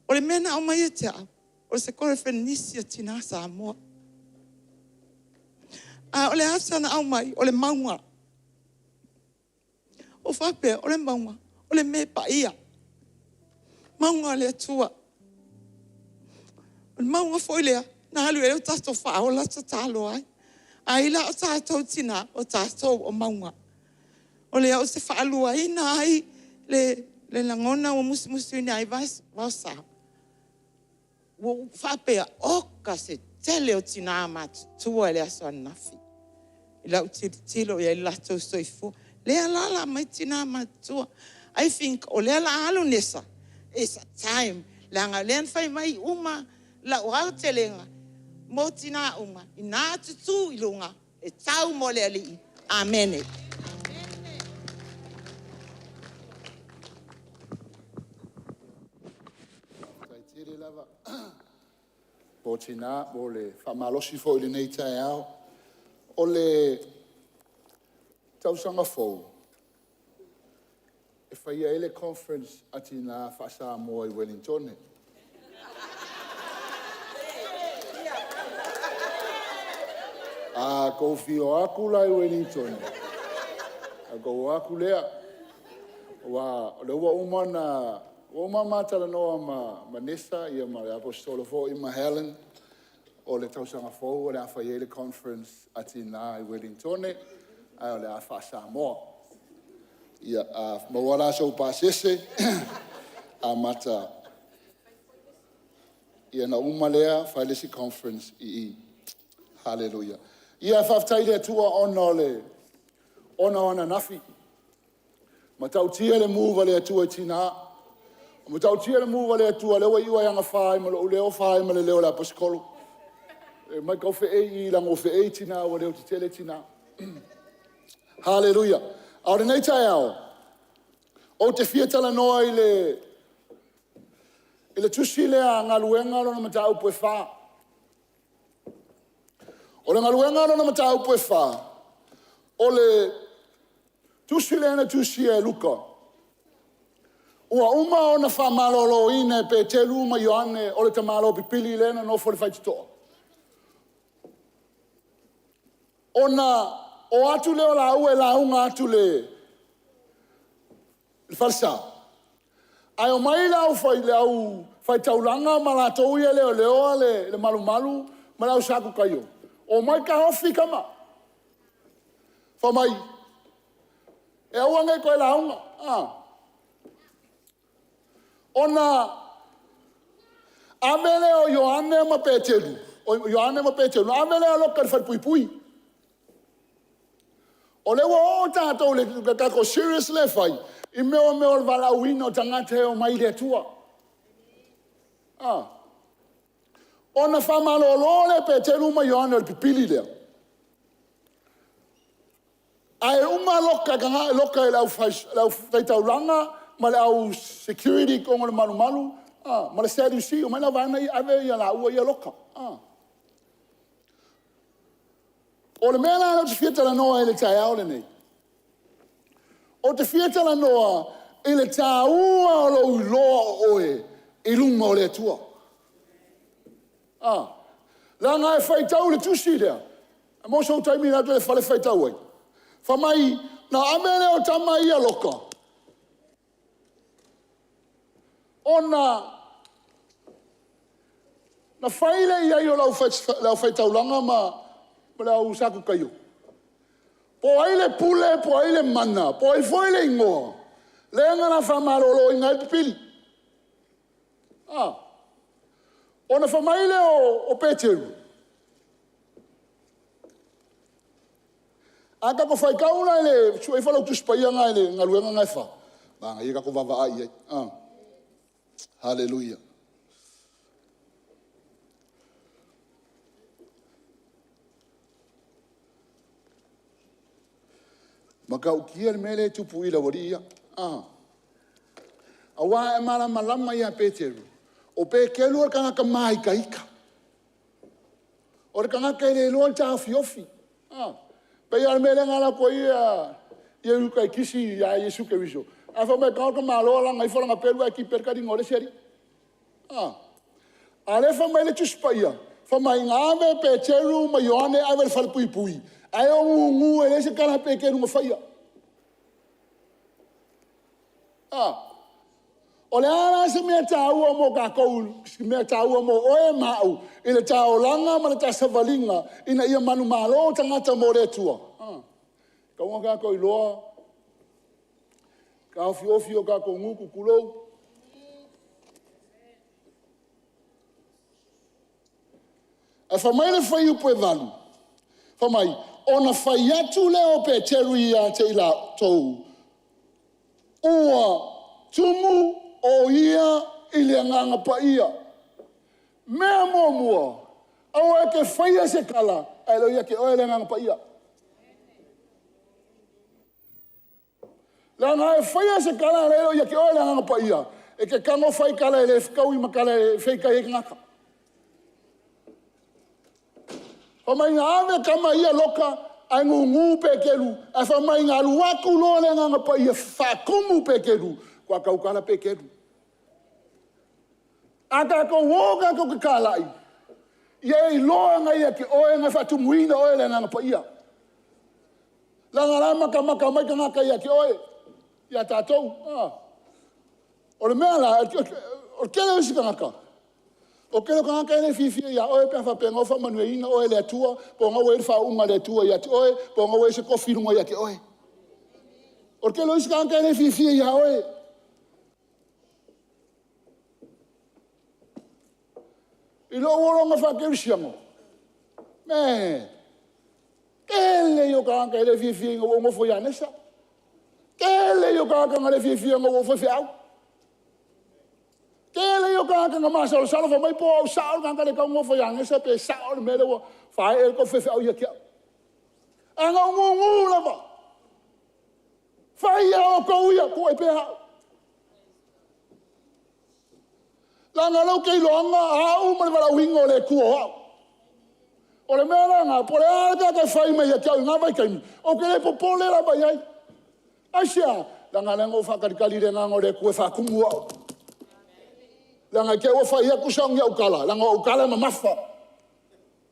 o le mea na aumai e te au, o se koneferenisi a tinā Samoa. A o le ata na aumai, o le mauga. O faapea, o le mauga, o le mea paia. Mauga o le Atua. O le mauga foi lea, na alu e o tatou faaola tatalo ai. Ai la o tatou tinā, o tatou o mauga. O lea ou te faaluaina ai le lagona ua musumusuina ai Vaosa. Ua ou faapea, oka se tele o tinā matutua i le aso ananafi. I lau tilotilo i ai i le latou soifua. Lea la mai tinā matutua. I think o lea la alu Nesa, it's a time. Leaga o lea na fai mai uma lau aotelega mo tinā uma, ina tutū i luga, e tau mo le alii. Amene. Faafetai tele lava mo tinā mo le faamalosi foi i lenei taeao. O le tausaga fou e faia ai le conference a tinā faa-Samoa i Ueligitone. A outou afio atu la i Ueligitone, ona outou o atu lea, aua o lea ua uma ona ma talanoa ma Vanessa ma le Aposetolo foi ma Helen, o le tausaga fou o le a fai ai le conference a Tina i Ueligitone, ae o le a faa-Samoa. Ia, a maua la sou pasese, amata. Ia na uma lea fai le isi conference i i. Haleluia. Ia faafetai i le Atua ona o le ona o ananafi. Matautia le move a le Atua i tina. Matautia le move a le Atua lea ua iu lava ia fa ai ma lou leo fa ai ma le leo o le Aposetolo. E omai tau feei i i leaga ua feei tina ua leotetele tina. Haleluia. A o lenei taeao, ou te fia talanoa i le tusi lea a Galuega lona mataupu e 4. O le galuega lona mataupu e 4, o le tusi lea na tusia e Luka, ua uma ona faamaloloina e Peteru ma Ioane o le tamaloa pipili lea na nofo i le faitotoa. Ona o atu lea o laua e lauga atu i le falesa, ae omai le aufaitaulaga ma latou ia e leoleoa le malumalu ma le au Satukaio, omai taofi tama. Fai mai, e aua ne i toe lauga. Ona ave lea o Ioane ma Peteru, ona ave lea o Loka i le falepuipui. O lea ua oo tatou i le tatou series lea e fai, i mea o le valaauina o tagata e omai i le Atua. Ona faamalolo lea o Peteru ma Ioane o le pipili lea, ae uma Loka e le aufaitaulaga ma le au security i totonu o le malumalu ma le SADC, omai la vaega ia ave laua ia Loka. O le mea la lea ou te fia talanoa ai i le taeao lenei, ou te fia talanoa i le taua o lou iloa o oe i luma o le Atua. Leaga e faitau i le tusi lea, a maua sou taimi e alu atu ai i le fale faitau ai, fai mai na ave lea o tama ia Loka, ona na fai lea i ai o le aufaitaulaga ma le au Satukaio, po o ai le pule po o ai le mana po o ai foi le igoa lea na la faamaloloina ai le pipili. Ona fai mai lea o Peteru, a tatou faitau la i le… sue ifo lau Tusi Paia lena i le galuega lena e 4, manaia le tatou vaavaai i ai. Haleluia. E matautia le mea lea e tupu i le aualii ia. Aua e malamalama ia Peteru, o Peteru o le tagata maitaita. O le tagata e le iloa le taofiofi. E pei lava o le mea lea na alu atu ai ia Iuta e kisi ia Iesu Keriso, ae fai mai e tago le tamaloa laga ifo lana pelu ae tipi ai le taliga o le isi alii. A o lea e fai mai le Tusi Paia, fai mai na ave Peteru ma Ioane ave i le falepuipui ae o gugu e leai se tala a Peteru na faia. O le a la se mea taua mo tatou, se mea taua mo oe ma au i le ta olaga ma le ta savaliga ina ia manumalo tagata mo le Atua? E tatau ona tatou iloa taofiofi o tatou gutu, tulou. Ae fai mai le fuaiupu 8, fai mai, ona fai atu lea o Peteru ia te i latou, ua tumu o ia i le Agaga Paia. Mea muamua, aua e te faia se tala ae le o ia te oe le Agaga Paia. Leaga a e faia se tala ae le o ia te oe le Agaga Paia, e te tago fai tala e le fetaui ma tala e fake ai tagata. Fai mai na ave tama ia Loka ae gugu Peteru, ae fai mai na alu atu loa le Agaga Paia faatumu Peteru, faatoa tautala Peteru. A tatou o tatou fetalai, ia e iloa ia te oe na faatumuina oe e le Agaga Paia. Leaga o la e matamata mai tagata ia te oe, ia tatou. O le mea la, o le tele o isi tagata, o le tele o tagata e le fiafia ia oe pe a faapea o faamanuiaina oe e le Atua, po o ua i ai le faauuga a le Atua ia te oe, po o ua i ai se tofi i luga ia te oe. O le tele o isi tagata e le fiafia ia oe. I lou olaga faakerisiano, man, tele ia o tagata e le fiafia ina ua ou nofo i agnesa. Tele ia o tagata na le fiafia ina ua ou faifeau. Tele ia o tagata na masalosalo fai mai po o au sao le tagata lea e tatau ona nofo i agnesa pe sao le mea lea ua faaee ai le tou faifeau ia te au. Ae na ou gugu lava, fai lava outou ia, tuu ai pea au. Leaga o lea ou te iloaina au ma le valaauina o le Atua o au. O le mea la lena, po o le a le tagata e fai mai ia te au i lena vaitaimi, ou te le popole lava i ai. Aisea? Leaga o lea na ou faatalitali i le Agaga o le Atua e faatumu au. Leaga i te i ua fai atu sau o au tala, leaga o au tala e mamafa.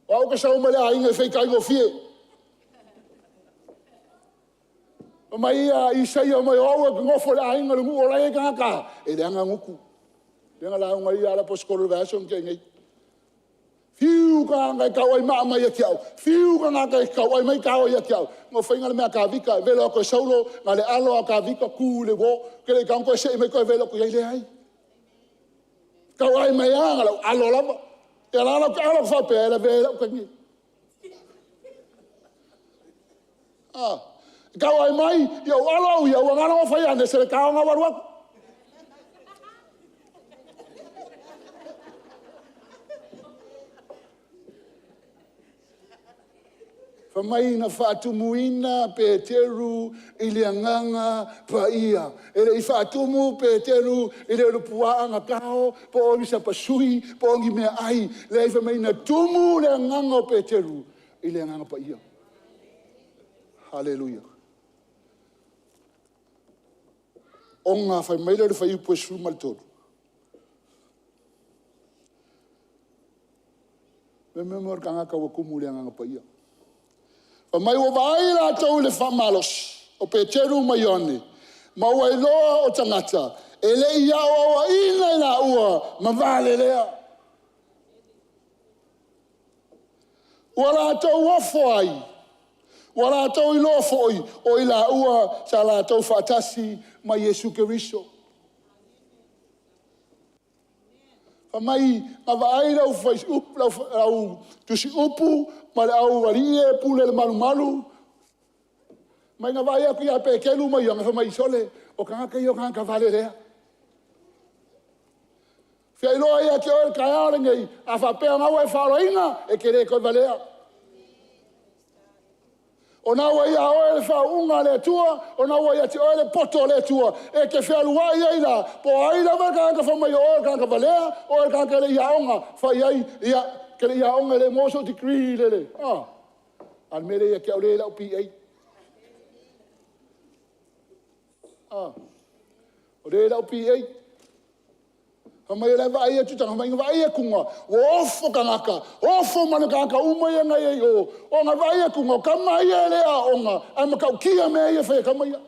O au ou te sau mai le aiga e feita aigofie. Fai mai Isaia, o au ou te nofo i le aiga i le nuu o la e i ai tagata e leaga gutu. Lea na lauga ai le aposetolo i le vaiaso na tea nei. Fiu tagata e tauai maa mai ia te au, fiu tagata e tauai mai tao ia te au. Na fai le mea a Tavita, velo atu e Saulo, na o le alo lava o Tavita tu i le uo, ou te le i tago toe se'e mai toe velo atu i ai. Leai. Tauai mai lava na o lou alo lava. Ia o la ou te alo atu faapea, e lavea ai lou taimi. A, tauai mai, ia ou alo au ia, aua na nofo ai agnesa i le tao lena ua alu atu. Fai mai na faatumuina Peteru i le Agaga Paia. E le i faatumu Peteru i le ulupuaa na tao po o ni sapasui po o ni meaai. Leai, fai mai na tumu le agaga o Peteru i le Agaga Paia. Haleluia. Ona fai mai lea o le fuaiupu 13, o le mea o le tagata ua tumu i le Agaga Paia. Fai mai ua vaai latou i le faamalosi o Peteru ma Ioane, ma ua iloa o tagata e le i aoaoina i laua ma va lelea. Ua latou ofo ai, ua latou iloa foi o i laua sa latou faatasi ma Iesu Keriso. Fai mai na vaai le au tusiupu ma le aualii ia e pule i le malumalu, fai mai na vaai atu ia Peteru ma Ioane, fai mai, sole, o tagata ia o tagata valelea. E fia iloa ia te oe i le taeao lenei, a faapea o lena ua e faaolaina, e te le toe valea. O lena ua ia oe le faauuga a le Atua, o lena ua ia te oe le poto a le Atua, e te fealuai ai la, po o ai lava le tagata e fai mai o oe o le tagata valea, o oe o le tagata e le i aoga, fai i ai, ia, ou te le i aoga e le i maua sou degree i le… a o le mea lea ia te au lea e i ai lau BA. O lea e i ai lau BA. Fai mai o la e vaai atu tagata, fai mai na vaai atu ua ofo tagata, ofo ma tagata uma ia na i ai i o, ona o le vaai atu o tama ia e le aoga, ae matautia mea ia e fai e tama ia.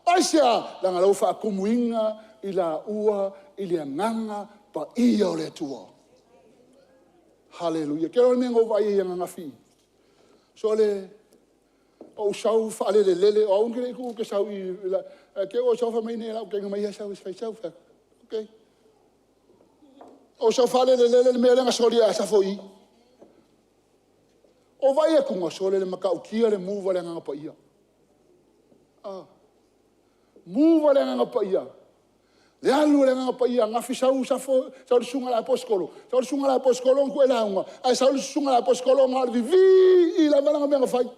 Aisea? Leaga o la ua faatumuina i laua i le Agaga Paia o le Atua. Haleluia. E te iloa le mea na ou vaai ai ananafi? Sole, ou sau faalelelele, o au ou te le i tuua ou te sau i i, ae te i ua ou sau fai mai lau teine mai, ia sau e fai sau. Ou fai atu, okay. Ou sau faalelelele le mea lea na soli e Asafo i i. Ou vaai atu, sole le matautia le move a le Agaga Paia. Move a le Agaga Paia, le alu a le Agaga Paia ananafi sau Asafo, sau le susuga i le Aposetolo, sau le susuga i le Aposetolo na lauga, ae sau le susuga i le Aposetolo na o le vivii lava lana mea na fai.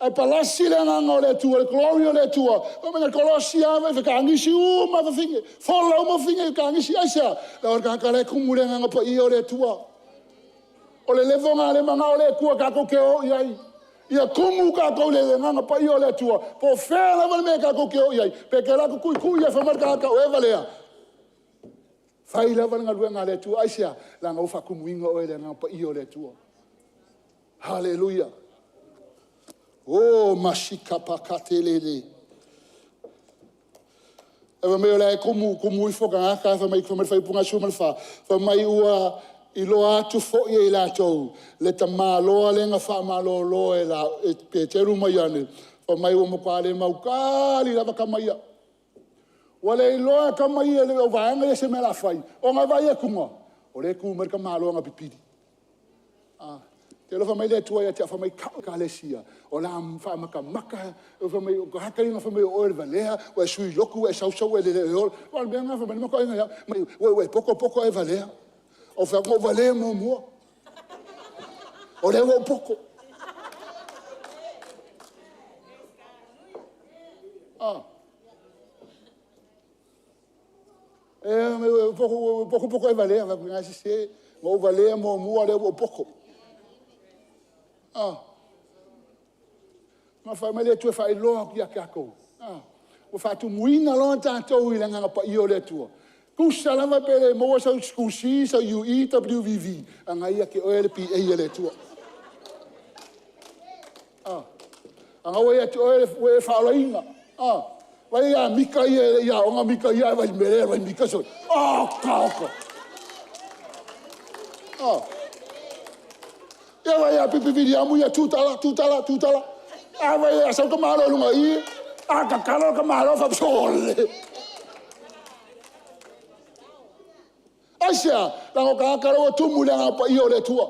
Ae palasi le Agaga o le Atua, le Glory o le Atua, fai mai na kolosi lava fetagisi uma lava fafine, fola uma fafine i fetagisi. Aisea? Leaga o le tagata la e tumu i le Agaga Paia o le Atua. O le level lena o lea e manao le Atua tatou te o i ai. Ia tumu tatou i le Agaga Paia o le Atua, po o fea lava le mea tatou te o i ai, pe te alu atu tuitui ae fai mai le tagata o e valea. Fai lava le galuega a le Atua. Aisea? Leaga ua faatumuina oe e le Agaga Paia o le Atua. Haleluia. Oh, mashika pakatelele. Fai mai o la e tumu ifo tagata fai mai le faaiupu 14, fai mai ua iloa atu foi e i latou le tamaloa lea na faamalolo e Peteru ma Ioane, fai mai ua matua le mautali lava tama ia. Ua le iloa e tama ia le vaega ia se mea o le a fai, ona e vaai atu, o lea e tu mai le tamaloa na pipili. Ou te iloa fai mai le Atua ia te au, fai mai, tau ekalesia, o le a faamatamata, fai mai, o tagata ia fai mai o oe o le valea, ua e sui lotu ua e sau sau ua e le ola. Aua o le mea lena fai mai le matou aiga ia au, fai mai ua e poto poto ae valea. Ou fai atu, na ou valea muamua, o lea ua ou poto. Ua poto poto ae valea. Ou fai atu, e sese, na ou valea muamua a o lea ua ou poto. Na fai mai le Atua e faailoa atu ia tatou, ua faatumuina loa tatou i le Agaga Paia o le Atua. Tusa lava pe le maua sau SC, sau UE, WVV, a o lena e ia te oe le PA a le Atua. O lena ua ia te oe ua e faaolaina. Vaai ia Mika ia e le i aoga Mika ia, ae vaai i le mea lea e alu ai Mika sole. Oka oka. Ia vaai ia Pipi Viliamu ia, $2, $2, $2. A fai a sau le tamaloa i luga i i, a tatalo le tamaloa, fai atu, sole! Aisea? Leaga o tagata la ua tumu i le Agaga Paia o le Atua.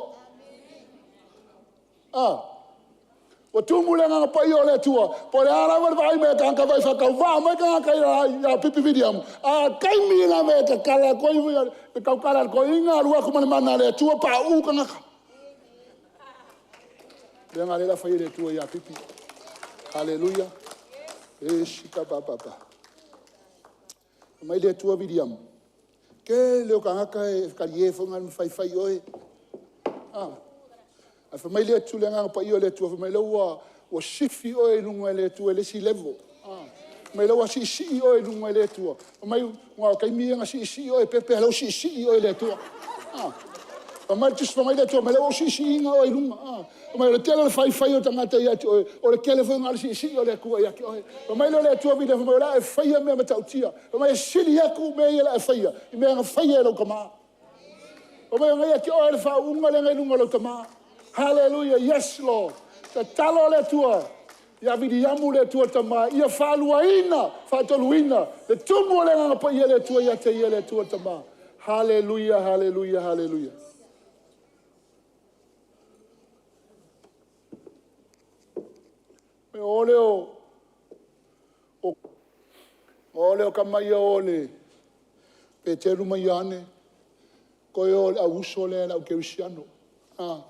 Ua tumu i le Agaga Paia o le Atua, po o le a lava le vaai mai a tagata, vaai faatauvaa mai tagata ia Pipi Viliamu, a o le taimi lava e tatala atu ai le tautala a le toeaina alu atu ma le mana a le Atua, pauu tagata. O le mea lena o lea o le a fai e le Atua ia Pipi. Haleluia. Fai mai le Atua Viliamu, o le tele o tagata e talie foi ma faifai i oe. Ae fai mai le Agaga Paia o le Atua, fai mai o lea ua sifi oe i luga e le Atua i le isi level. Fai mai o lea ua siisii oe i luga e le Atua. Fai mai aua o le taimi ia na siisii oe e pepe, a o lea ua siisii oe e le Atua. Fai mai le Tusi Fai mai le Atua, o lea ua ou siisiiina oe i luga. Fai mai o le tele o le faifai o tagata ia te oe, o le tele foi lena o le siisii o le Atua ia te oe. Fai mai lea o le Atua Viliamu, fai mai o le a e faia mea matautia. Fai mai e sili atu mea ia o le a e faia i mea na faia e lou tama. Fai mai o lena e ia te oe le faauuga lea na i luga o lou tama. Haleluia, yes Lord. Tatalo le Atua ia Viliamu le Atua Tama ia faaluaina, faatoluina le tumu o le Agaga Paia o le Atua ia te ia le Atua Tama. Haleluia, haleluia, haleluia. Ona o lea o tama ia o le Peteru ma Ioane, toe o i le au uso lea le au kerisiano. O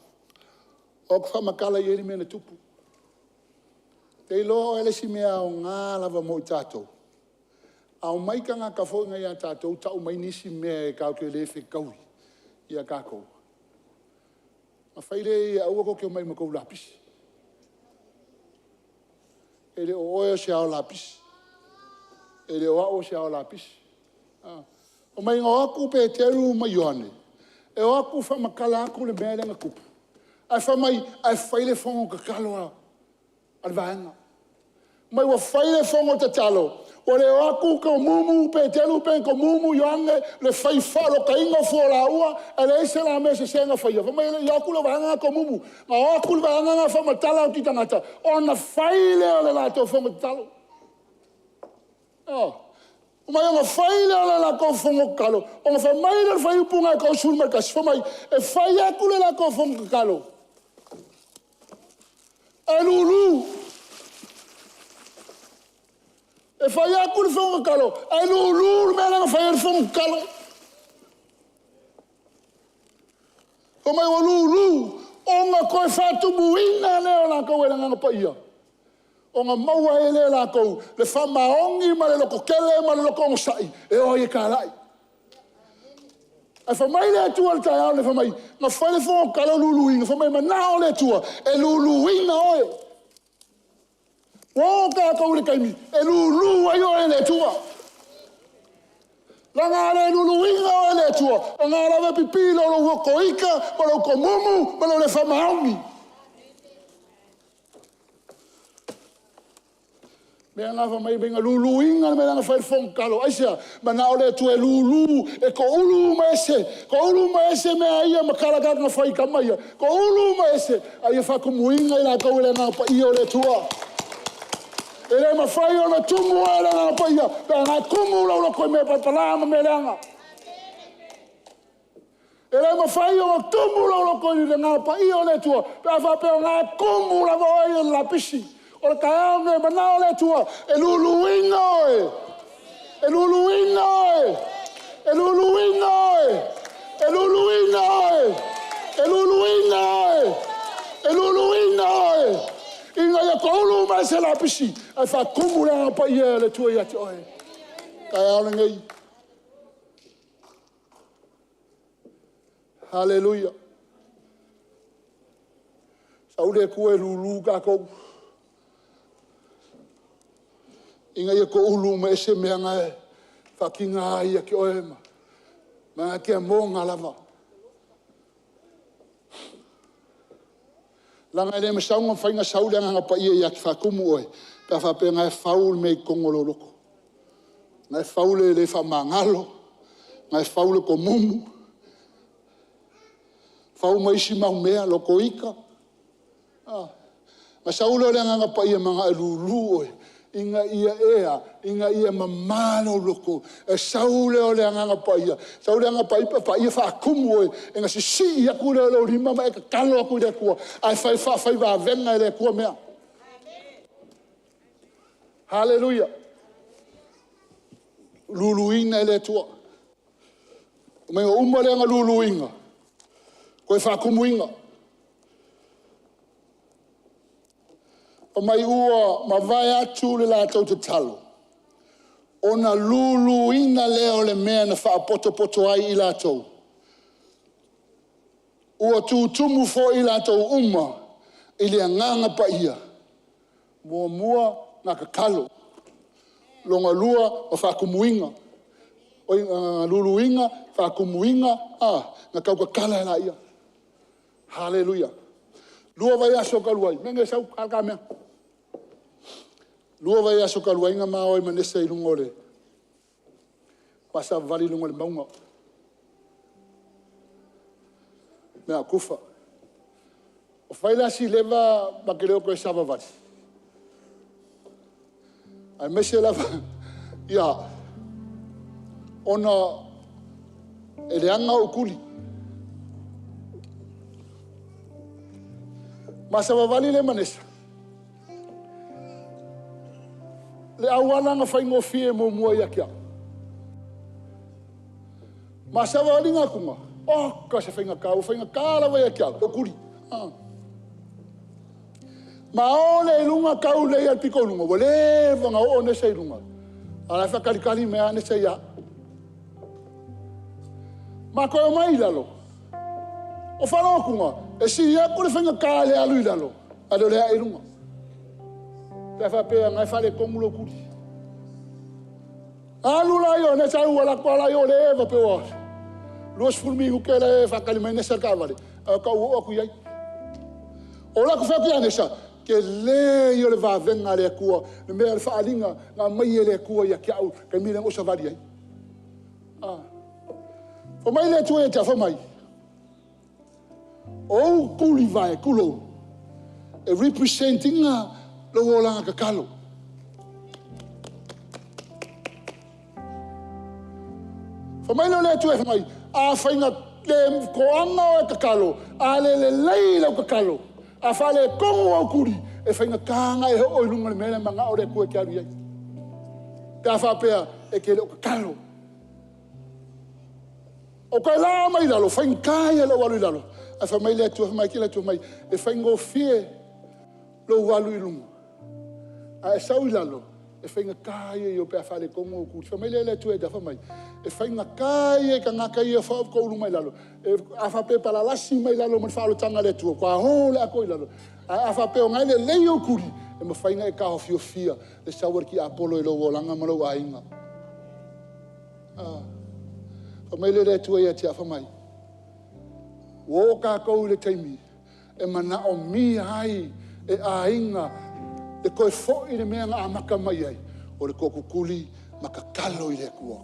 atu faamatala i ai le mea na tupu. E te iloa o ai le isi mea aoga lava mo i tatou? A omai tagata foi nei ia tatou tau mai nisi mea tatou te le fetaui ia tatou, ona fai lea aua tou te omai ma tou lapisi. E le o oe o se ao lapisi, e le o au o se ao lapisi. Fai mai na o atu Peteru ma Ioane, e o atu faamatala atu le mea lea na tupu, ae fai mai, ae fai le fono tatalo a le vaega. Fai mai ua fai le fono tatalo, ua le o atu tomumu Peteru pe tomumu Ioane le fai faalokaina o fua o laua ae leai se la mea sese na faia. Fai mai e le i o atu le vaega lena tomumu, na o atu le vaega lena faamatala atu i tagata ona fai lea o le latou fono tatalo. Fai mai ona fai lea o le latou fono tatalo, ona fai mai lea o le fuaiupu 31, fai mai, e fai atu le latou fono tatalo, ae lulu. E fai atu le fono tatalo, ae lulu le mea lea na fai ai le fono tatalo. Fai mai ua lulu ona toe faatumuina lea o latou e le Agaga Paia, ona maua ai lea e latou le faamaoni ma le lototele ma le loto onosai e o ai e talai. Ae fai mai le Atua i le taeao lenei, fai mai, na fai le fono tatalo luluina, fai mai e manao le Atua e luluina oe. Ua oo tatou i le taimi e lulu ai oe e le Atua. Leaga a le luluina oe e le Atua, o lena lava e pipii lou loto ita ma lou tomumu ma lou le faamaoni. O le mea lena fai mai na luluina le mea lea na fai ai le fono tatalo. Aisea? Manao le Atua e lulu, e toulu uma ese, toulu uma ese mea ia ma tala na fai i tama ia, toulu uma ese, a ia faatumuina i latou e le Agaga Paia o le Atua. E le mafai ona tumu oe i le Agaga Paia pe ana e tumu lou loto i mea palapala ma mea leaga. E le mafai ona tumu lou loto i le Agaga Paia o le Atua pe a faapea o lena e tumu lava oe i le lapisi. O le taeao lenei, e manao le Atua e luluina oe, e luluina oe, e luluina oe, e luluina oe, e luluina oe, e luluina oe, ina ia toulu uma ese lapisi ae faatumu le Agaga Paia o le Atua ia te oe. Taeao lenei. Haleluia. Sau le Atua e lulu tatou, ina ia toulu uma ese mea na e faatiga ai ia te oe ma e te amona lava. Leaga e le mafai ona sau le Agaga Paia ia te faatumu oe pe a faapea o lena e fau le mea i totonu o lou loto. O lena e fau le le faamagalo, o lena e fau le tomumu, fau ma isi mau mea, loto ita. Ona sau lea o le Agaga Paia e manao e lulu oe, ina ia e a? Ina ia mama lou loto. Ona sau lea o le Agaga Paia, sau le Agaga Paia faatumu oe, ona sisii atu lea o lou lima ma e tatalo atu i le Atua, ae fai faafai vavega e le Atua mea. Haleluia! Luluina e le Atua. Fai mai ua uma lea ona luluina, toe faatumuina. Fai mai ua mavae atu le latou tatalo, ona luluina lea o le mea na faapotopoto ai i latou, ua tutumu foi i latou uma i le Agaga Paia. Muamua ona tatalo, lona lua na faatumuina, oi na luluina, faatumuina, ona tau tatala lea. Haleluia. 2 vaiaso talu ai, sau ta ta mea. 2 vaiaso talu ai na ma o ai ma Nesa i luga o le ma savavali i luga o le mauga i Mea Kufa. Ua fai la si leva ma te le o toe savavali, aemaise lava ona e leaga ou tuli. Ma savavali lea ma Nesa, le auala na faigofie muamua ia te au, ma savavaliga atuga, oka se faigata, ua faigata lava ia te au ou tuli. Ma o lea i luga tau lelei lava i le pito i luga, ua leva ona oo Nesa i luga, a o la e faatalitali mai lava Nesa ia au. Ma toe omai i lalo, ou faalogo atu, e sili atu le faigata i le alu i lalo, nai lo le ae i luga. Pe a faapea o lena e faaletonu lou tuli. Alu la o Nesa alu alu atu lava la leva pe ua 20 minute la e faatali mai Nesa i le taavale, ae tau oo atu i ai. Ou alu atu fai atu ia Nesa, tele ia o le vavega a le Atua, le mea le faaaliga na aumai e le Atua ia te au i le taimi lea na ou savali ai. Fai mai le Atua ia te au, fai mai, o ou tulivae, tulou, e represent ina lou olaga tatalo. Fai mai lea o le Atua fai mai, afai na le toaga oe tatalo, a le lelei lau tatalo, a faaletonu ou tuli, e faigata ona e oo i luga o le mea lea e manao le Atua e te alu i ai. Pe a faapea e te le o tatalo. O toe la mai i lalo, faigata ia lou alu i lalo. Ae fai mai le Atua, fai mai le Atua fai mai, e faigofie lou alu i luga, a e sau i lalo, e faigata ia pe a faaletonu ou tuli. Fai mai lea o le Atua ia te au, fai mai, e faigata ia i tagata ia e toulu mai lalo, a faapea e palalasi mai lalo ma le faaolataga a le Atua, ua matua o le atoa i lalo. Ae a faapea o lena e lelei ou tuli, e mafai ona e taofiofia le sau a le tiapolo i lou olaga ma lou aiga. Fai mai lea o le Atua ia te au, fai mai, ua oo tatou i le taimi e manaomia ai e aiga le toe foi i le mea na amata mai ai, o le tootutuli ma tatalo i le Atua.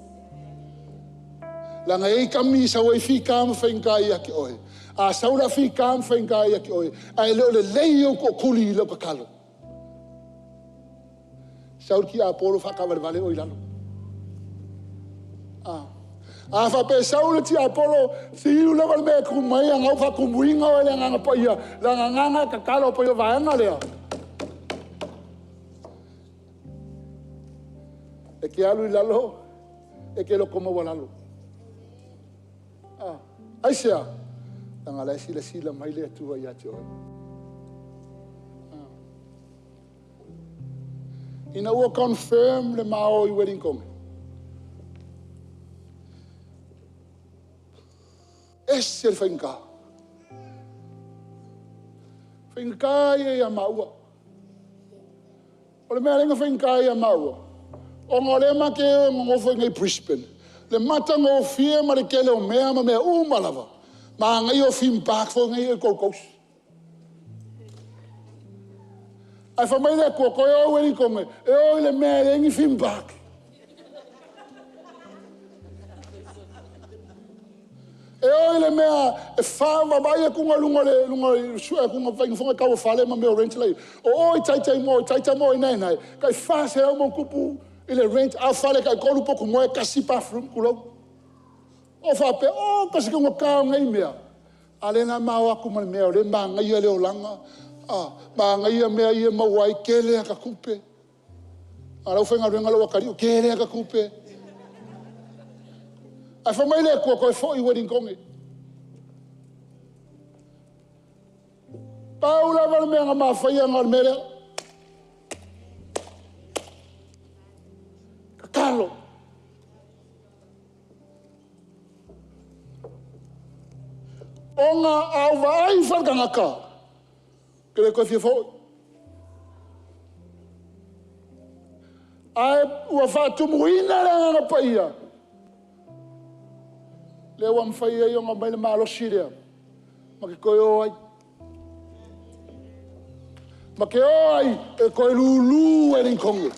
Leaga e i ai taimi e sau ai fita ma faigata ia te oe. A sau la fita ma faigata ia te oe, ae le o lelei ou tootuli i lau tatalo. Sau le tiapolo faataavalevale oe i lalo. A, a faapea e sau le tiapolo, fiu lava le mea e tumu mai ai ana faatumuina oe e le Agaga Paia, leaga na ona e tatalo pei o le vaega lea. E te alu i lalo, e te loto maualalo. A, aisea? Leaga o la e silasila mai le Atua ia te oe. Ina ua confirm le ma o i Ueligitone, ese le faigata. Faigata ia ia maua. O le mea e ala ai ona faigata ia maua, ona o lea ma te o e nonofo i inei i Brisbane, le matagofie ma le tele o mea ma mea uma lava, manaia o theme park foi nei e i le Gold Coast. Ae fai mai le Atua, toe o i Ueligitone, e o i le mea e leai ni theme park. E o i le mea e vaavaai atu i luga o le sue atu fai tau o fale ma mea o rent la e i ai. O o i Taita ma o i Naenae, e tai $400+ i le rent, a o fale tai 3 potu moe, tasi bathroom, tulou. Ou faapea, oka se taugata o nei mea, a o lea o le a ma o atu ma le mea o lea e manaia le olaga, manaia mea ia e maua ai, tele ata tupe. A o le aufaigaluega la e ua atalii ua tele ata tupe. Ae fai mai le Atua, toe foi i Ueligitone. Pau lava le mea na ma faia na o le mea lea, tatalo. Ona a ou vaai faale-tagata, ou te le toe fia foi. Ae ua faatumuina le Agaga Paia, lea ua mafai ai ona aumai le malosi lea, ma te toe o ai. Ma te o ai e toe lulu Ueligitone.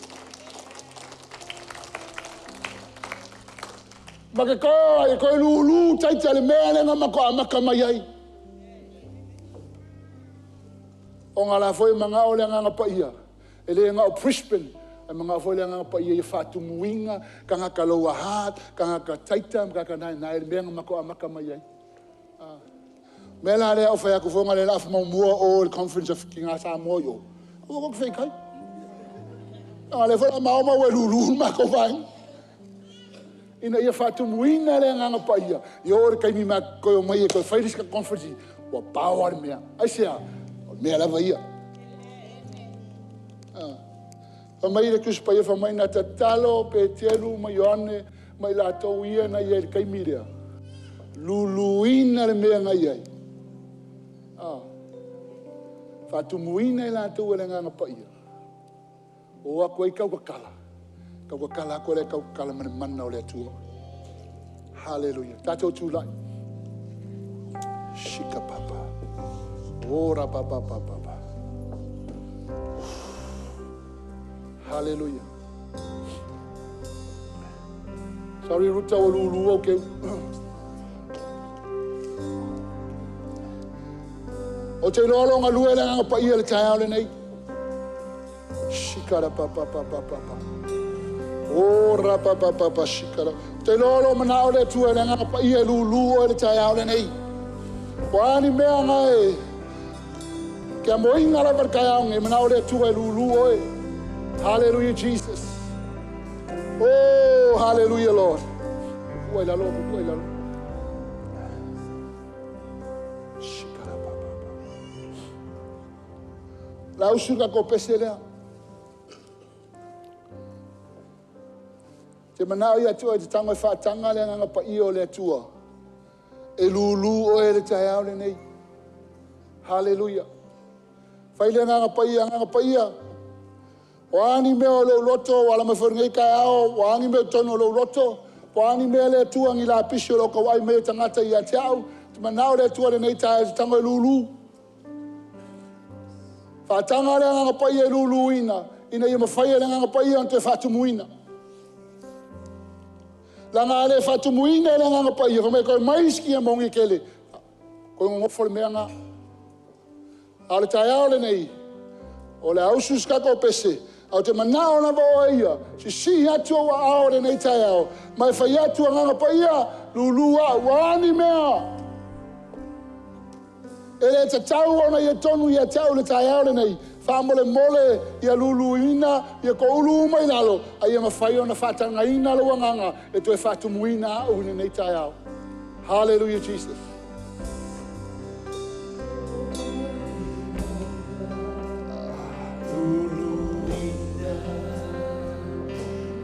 Ma te toe o ai e toe lulu Taita i le mea lea na matou amata mai ai. Ona o la foi e manao le Agaga Paia, e le na o Brisbane, ae manao foi le Agaga Paia ia faatumuina tagata Lower Hutt, tagata Taita ma tagata Naenae i le mea na matou amata mai ai. O le mea la lea a ou fai atu foi lea o le a afa mamua o i le conference a Tina Samoa i o, aua tou te feitai. A o lea foi o le a ma o maua e lulu le matou vaega. Ina ia faatumuina le Agaga Paia, ia oo i le taimi ma toe omai e toe fai le isi conference, ua power le mea. Aisea? O le mea lava ia. Fai mai le Tusi Paia, fai mai na tatalo Peteru ma Ioane ma i latou ia na i ai i le taimi lea, luluina le mea na i ai. Faatumuina i latou e le Agaga Paia. O atu ai tautatala, tautatala atu le tautatala ma le mana o le Atua. Hallelujah. Tatou tulai. Shika papa. Ora papa papa papa. Hallelujah. Sorry, Ruta, ua lulu au keu. O te iloa lo galue le Agaga Paia le taeao lenei. Shikara pa pa pa pa pa pa. O ra pa pa pa pa shikara. Te iloa lo manao le Atua le Agaga Paia e lulu oe le taeao lenei. O a ni mea ngai ke a moinga lava le taeao ngai manao le Atua e lulu oe. Hallelujah, Jesus. Oh, hallelujah, Lord. Kukua i lalo, kukua i lalo. Shikara pa pa pa. La usu ka ko pese lea. Te manao i atua i te tango e whaatanga le Agaga Paia o le Atua. E lulu oe le taeao lenei. Hallelujah. Fai le Agaga Paia, Agaga Paia. O a ni mea o lou loto, o ala mai foi lenei taeao, o a ni mea o totonu o lou loto, o a ni mea le Atua ni lapisi o lou tauai mai e tagata ia te au, te manao le Atua lenei taeao te tango e lulu. Faatanga le Agaga Paia e luluina, ina ia mafai e le Agaga Paia ona toe faatumuina. Leaga a le faatumuina e le Agaga Paia, fai mai koe mai isi kia mongi kele. Koe ngongofo le mea ngā. A o le taeao lenei, o le ausu si kako pese, Ae ou te manao lava oe ia, sisii atu ou aao i lenei taeao, ma e fai atu, Agaga Paia, lulu au, o a ni mea e le tatau ona ia tonu ia te au i le taeao lenei, faamolemole ia luluina ia koulu uma i lalo, a ia mafai ona faatagaina lou Agaga e toe faatumuina au i lenei taeao. Hallelujah, Jesus. Luluina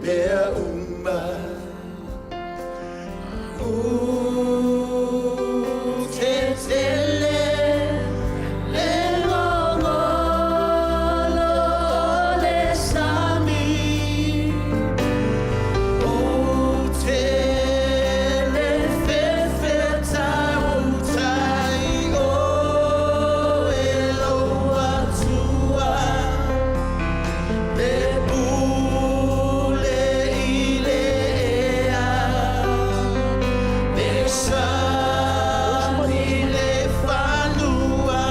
mea uma Utetele le gogolo o le sami Ou te le fefetautai oe lou Atua Le pule i le ea Le sami le fanua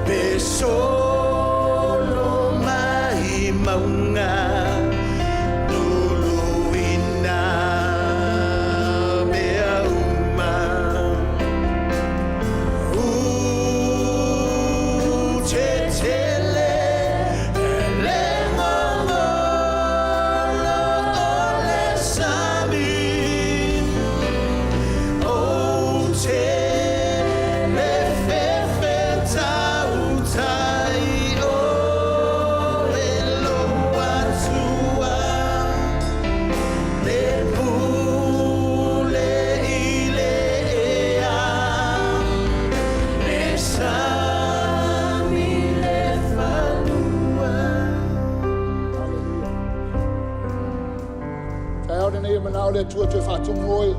Pe solo mai mauga Luluina mea uma Utetele le gogolo o le sami Ou te le fefetautai oe lou Atua Le pule i le ea Le sami le fanua. Hallelujah. Taeao lenei e manao le Atua toe faatumu oe.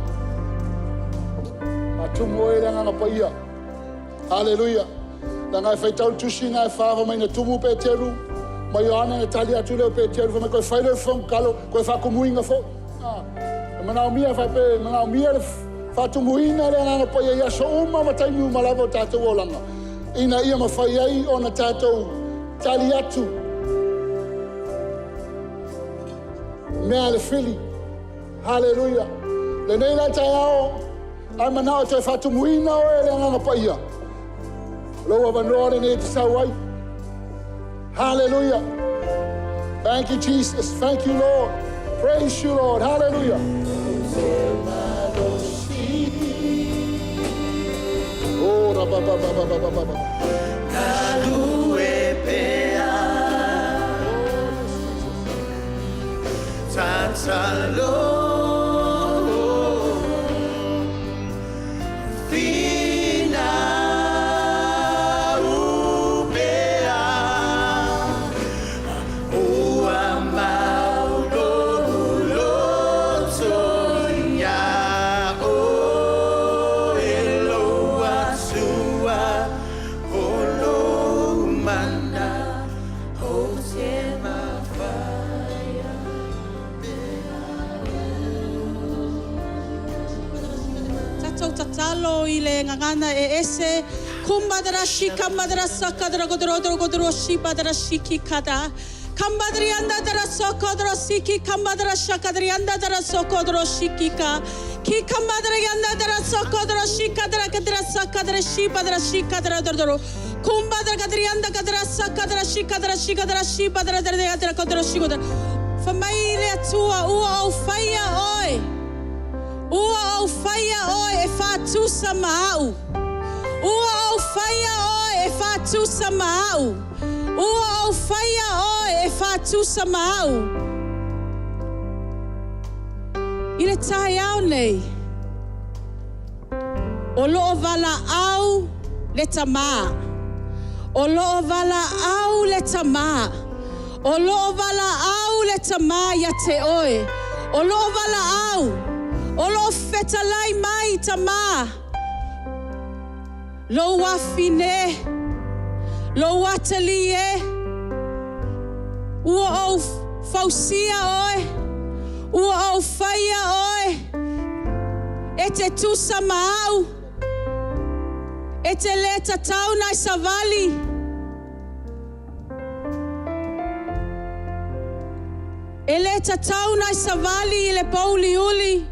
Faatumu oe i le Agaga Paia. Hallelujah. Leaga e faitau le tusi na e fa fai mai na tumu Peteru ma Ioane na tali atu lea o Peteru fai mai koe fai lea o le fofoga koe faatumuina foi. Ah, e manaomia faapea e manaomia le faatumuina le Agaga Paia i aso uma ma taimi uma lava o tatou olaga ina ia mafai ai ona tatou tali atu mea a le fili. Hallelujah. Lenei la taeao, ae manao e toe faatumuina oe e le Agaga Paia. Lou avanoa lenei e te sau ai. Hallelujah. Thank you, Jesus. Thank you, Lord. Praise you, Lord. Hallelujah. Oh, ra ba ba ba ba ba ba ba ba. Galue pea Tatalo Finau pea Ua mau lou loto ia oe lou Atua O lou mana Ou te mafaia. Tatou tatalo i le gagana e ese. Kumadara shika madara sakadara godoro godoro shibadara shiki kada. Kamadri anda dara sokodoro siki kamadara shakadri anda dara sokodoro shikika. Ki kamadra anda dara sokodoro shikadara kadara sakadara shibadara shikadara doro. Kumbadara kadri anda kadara sakadara shikadara shikadara shibadara dara dara kodoro shikodara. Fai mai le Atua ua ou faia oe. Ua ou faia oe e faatusa ma au. Ua ou faia oe e faatusa ma au. Ua ou faia oe e faatusa ma au. I le taeao nei, o loo valaau le Tamā. O loo valaau le Tamā. O loo valaau le Tamā ia te oe. O loo valaau. O loo fetalai mai Tamā. Lou afine. Lou atalii e. Ua ou fausia oe. Ua ou faia oe. E te tusa ma au. E te le tatau na e savali. E lē tatau ona e savali i le pouliuli.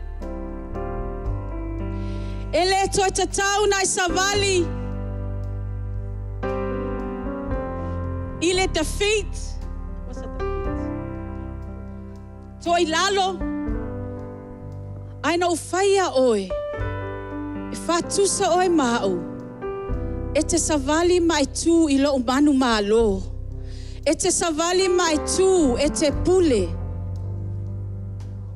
E lē toe tatau ona e savali i le defeat. What's a defeat? Toilalo. Ae na ou faia oe e faatusa oe ma a'u e te savali ma e tū i lo'u manumālō. E te savali ma e tū e te pule.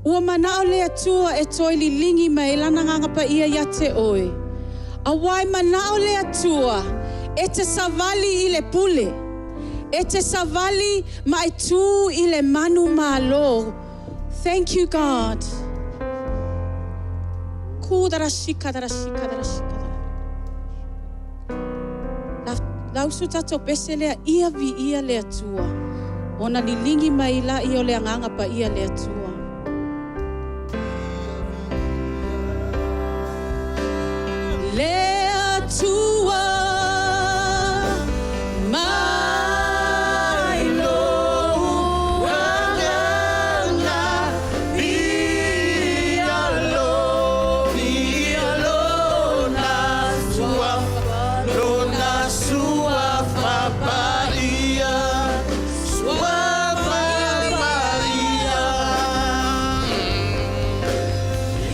Ua mana'o le Atua e toe liligi mai ai Lana Agaga Paia iā te oe, auā e mana'o le Atua e te savali i le pule, e te savali ma e tū i le manumālō. Thank you God. Kū-dara-shika-dara-shika-dara-shika-dara. Lausu tatou pese lea ia viia le Atua ona liligi mai laia o le Agaga Paia le Atua. Le Atua mai lou agaga Viia lo, viia lona suafa, lona suafa paia, suafa paia.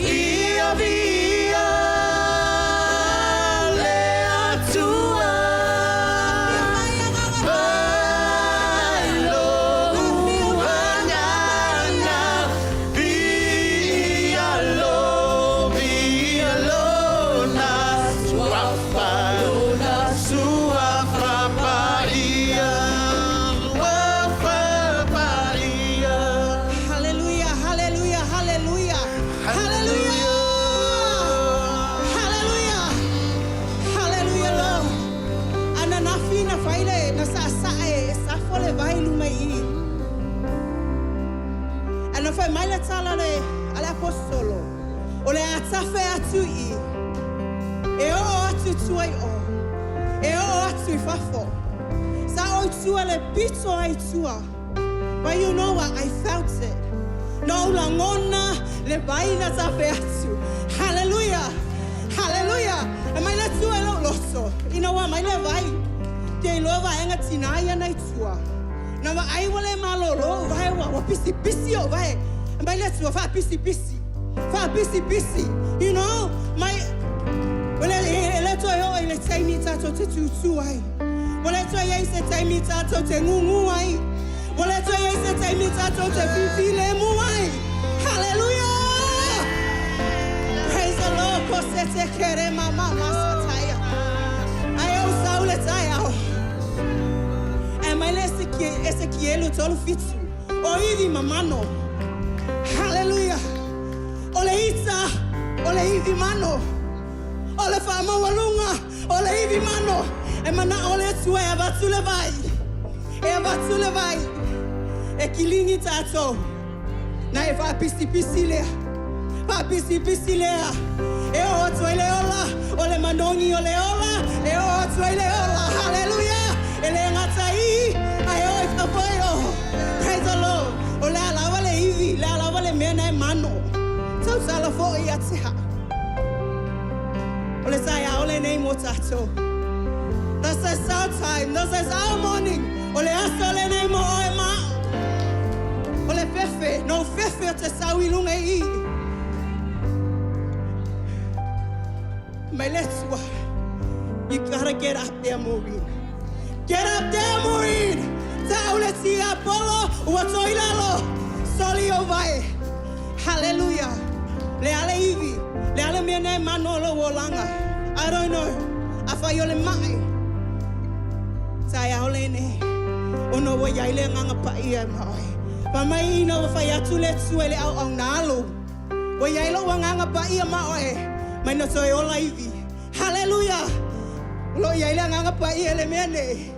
Ia viia le Atua mai lou agaga viia lo, viia lona suafa, lona suafa paia, suafa paia. Hallelujah, hallelujah, hallelujah. Hallelujah. Hallelujah. Hallelujah, Lord. Ananafi na faile na sa sa e safo le vai luma i. Ana fai mai le tala le ale apostolo. O le atafe atu i. E o atu tua i o. E o atu i fafo. Sa o tua le pito ai tua. But you know what? I felt it. No lagona le vai na tafe atu. Hallelujah. Hallelujah. E mai le tua e lou loto. Ina ua mai le vai. Ke iloa vaega tinā ia na i tua. Na vaai ua le malōlō ou vae ua ua pisipisi ou vae. E mai le Atua faapisipisi. Faapisipisi. You know, mai ua le e le toe oo i le taimi tatou te tūtū ai. Ua le toe i ai se taimi tatou te gūgū ai. Ua le toe i ai se taimi tatou te fifilemu ai. Hallelujah! Praise the Lord. Ko se te kere ma ma ma sataya. Ae ou sau le taeao. E mai le Esekielu 37. O ivi ma mano. Hallelujah. O le ita, o le ivi mano. O le faamaualuga, o le ivi mano. E manao le Atua e avatu le vai. E avatu le vai. E kiligi tatou. Na e faapisipisi lea. Faapisipisi lea. E oo atu ai le ola, o le manogi o le ola, e oo atu ai le ola. Hallelujah! E le gata i, ae oo i fafo e oo. Praise the Lord. O le a lava le ivi, le a lava le mea na e mano. Tautala foi ia te hao. O le taeao lenei mo tatou. This is our time. This is our morning. O le aso lenei mo oe ma a'u. O le fefe, no fefe o te sau i luga i i. Mai le Atua. You gotta get up there, Maureen. Get up there, Maureen! Ta'u le tiapolo, ua toe i lalo. Soli ou vae. Hallelujah. Le a le ivi, le a le mea nei mano o lou olaga. I don't know. Afai o le ma'i. Taeao lenei. Ona ua i ai le Agaga Paia ma oe. Fai mai ina ua fai atu le Atua i le auauna alu. Ua i ai lou Agaga Paia ma oe, mai na toe ola ivi. Hallelujah! O lo o i ai le Agaga Paia i le mea nei.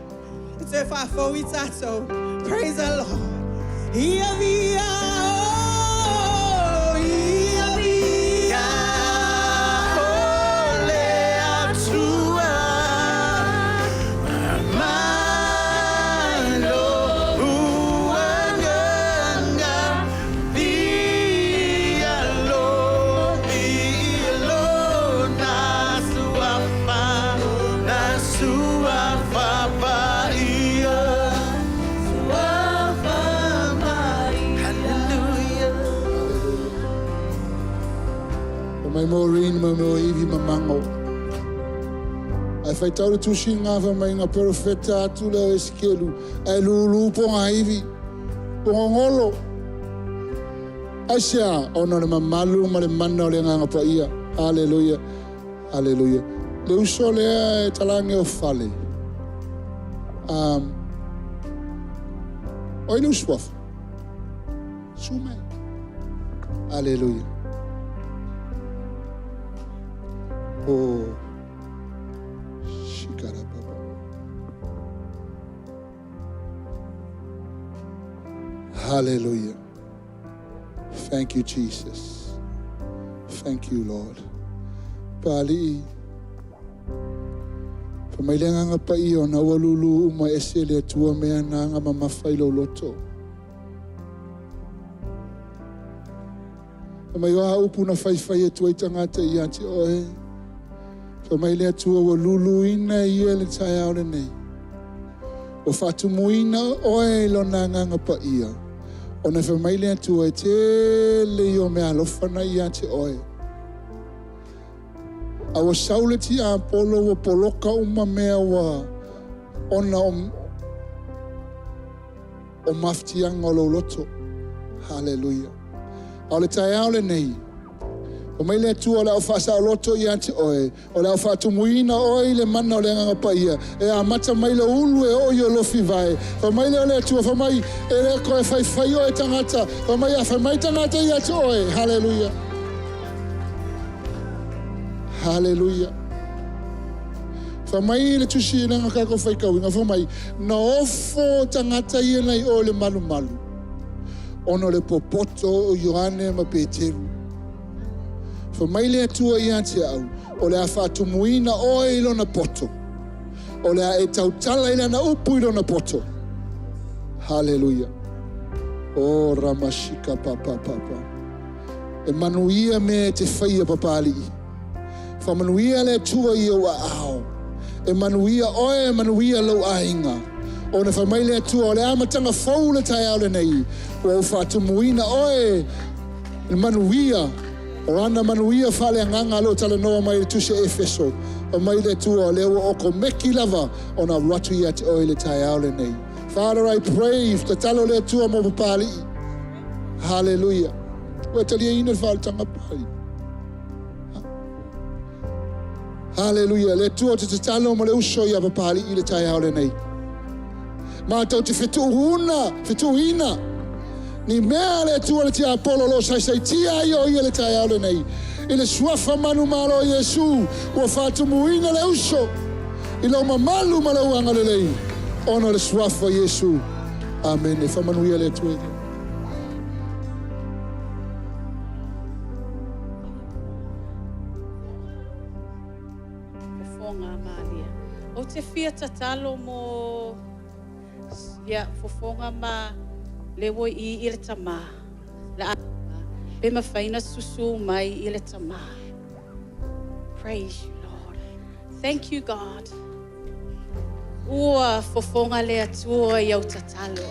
E toe faafou i tatou. Praise the Lord. Ia via, oh, ia via, oh, le Atua mai lou agaga. Mai Maureen ma mea o ivi mamago. Ae faitau le tusiga fai mai na perofeta atu lea o Esekelu ae lulu pogaivi, pogogolo. Aisea? Ona o le mamalu ma le mana o le Agaga Paia. Haleluia! Haleluia! Le uso lea e talage o fale, um, o ai lou suafa? Susu mai. Haleluia! Oh, shikara papa. Hallelujah. Thank you, Jesus. Thank you, Lord. Papalii, fai mai le Agaga Paia ona ua lulu uma ese le Atua mea na aga mamafa i lou loto. Fai mai o a upu na faifai atu ai tagata ia te oe. Fai mai le Atua ua luluina e ia le taeao lenei. Ua faatumuina oe i lona Agaga Paia, ona fai mai le Atua e tele ia o meaalofa na ia te oe. A ua sau le tiapolo ua poloka uma mea ua ona o, o mafatiaga o lou loto. Haleluia. A o le taeao lenei, fai mai le Atua o le a ou faasaoloto ia te oe, o le a ou faatumuina oe i le mana o le Agaga Paia, e amata mai lou ulu e oo i ou lofivae. Fai mai lea o le Atua, fai mai, e le toe faifai oe e tagata, fai mai, a fai mai tagata ia te oe. Haleluia. Haleluia. Fai mai le tusi i lana tatou faitauina, fai mai, na ofo tagata ia nai o i le malumalu, ona o le popoto o Ioane ma Peteru. Fai mai le Atua ia te au, o le a faatumuina oe i lona poto. O le a e tautala i lana upu i lona poto. Haleluia. O ramashika pa pa pa pa. E manuia mea e te faia Papalii. Faamanuia le Atua i ou aao. E manuia oe, e manuia lou aiga. Ona fai mai le Atua, o le amataga fou le taeao lenei, ua ou faatumuina oe i le manuia, o ana manuia faaleagaga o lo o talanoa mai i le Tusi a Efeso. Fai mai le Atua, o lea ua okomeki lava ona alu atu ia te oe i le taeao lenei. Father, I pray, tatalo le Atua mo Papalii. Haleluia. Ua e taliaina le faaolataga Papalii. Haleluia. Le Atua ou te tatalo mo le uso ia Papalii i le taeao lenei. Matou te fetuuna, fetuuina ni mea a le Atua le tiapolo o lo o saisaitia ai o ia i le taeao lenei. I le suafa manumalo o Iesu ua faatumuina le uso i lou mamalu ma lou agalelei ona o le suafa o Iesu. Amene. Faamanuia le Atua i le. Fofoga Malia. Ou te fia tatalo mo ia fofoga ma le ua i i le tama. La pe mafai na susu mai i le tama. Praise you, Lord. Thank you, God. Ua fofoga le Atua i au tatalo.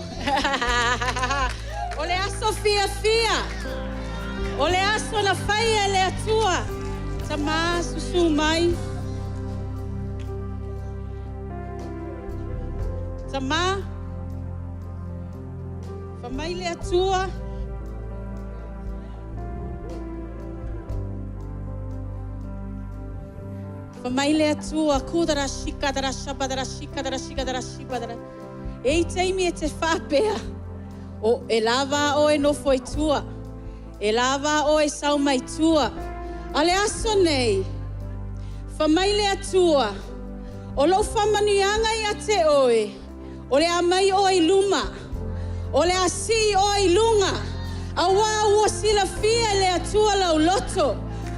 O le aso fiafia. O le aso na faia e le Atua. Tama, susu mai. Tama, fa mai le Atua. Fa mai le Atua, Kudara shikadara shabadara shikadara shikadara shibadara. E i taimi e te faapea, o, e lava a oe nofo i tua, e lava a oe sau mai tua. A le aso nei, fa mai le Atua, o lou faamanuiaga ia te oe, O le a mai oe i luma, o le a sii oe i luga, auā ua silafia e le Atua lau loto.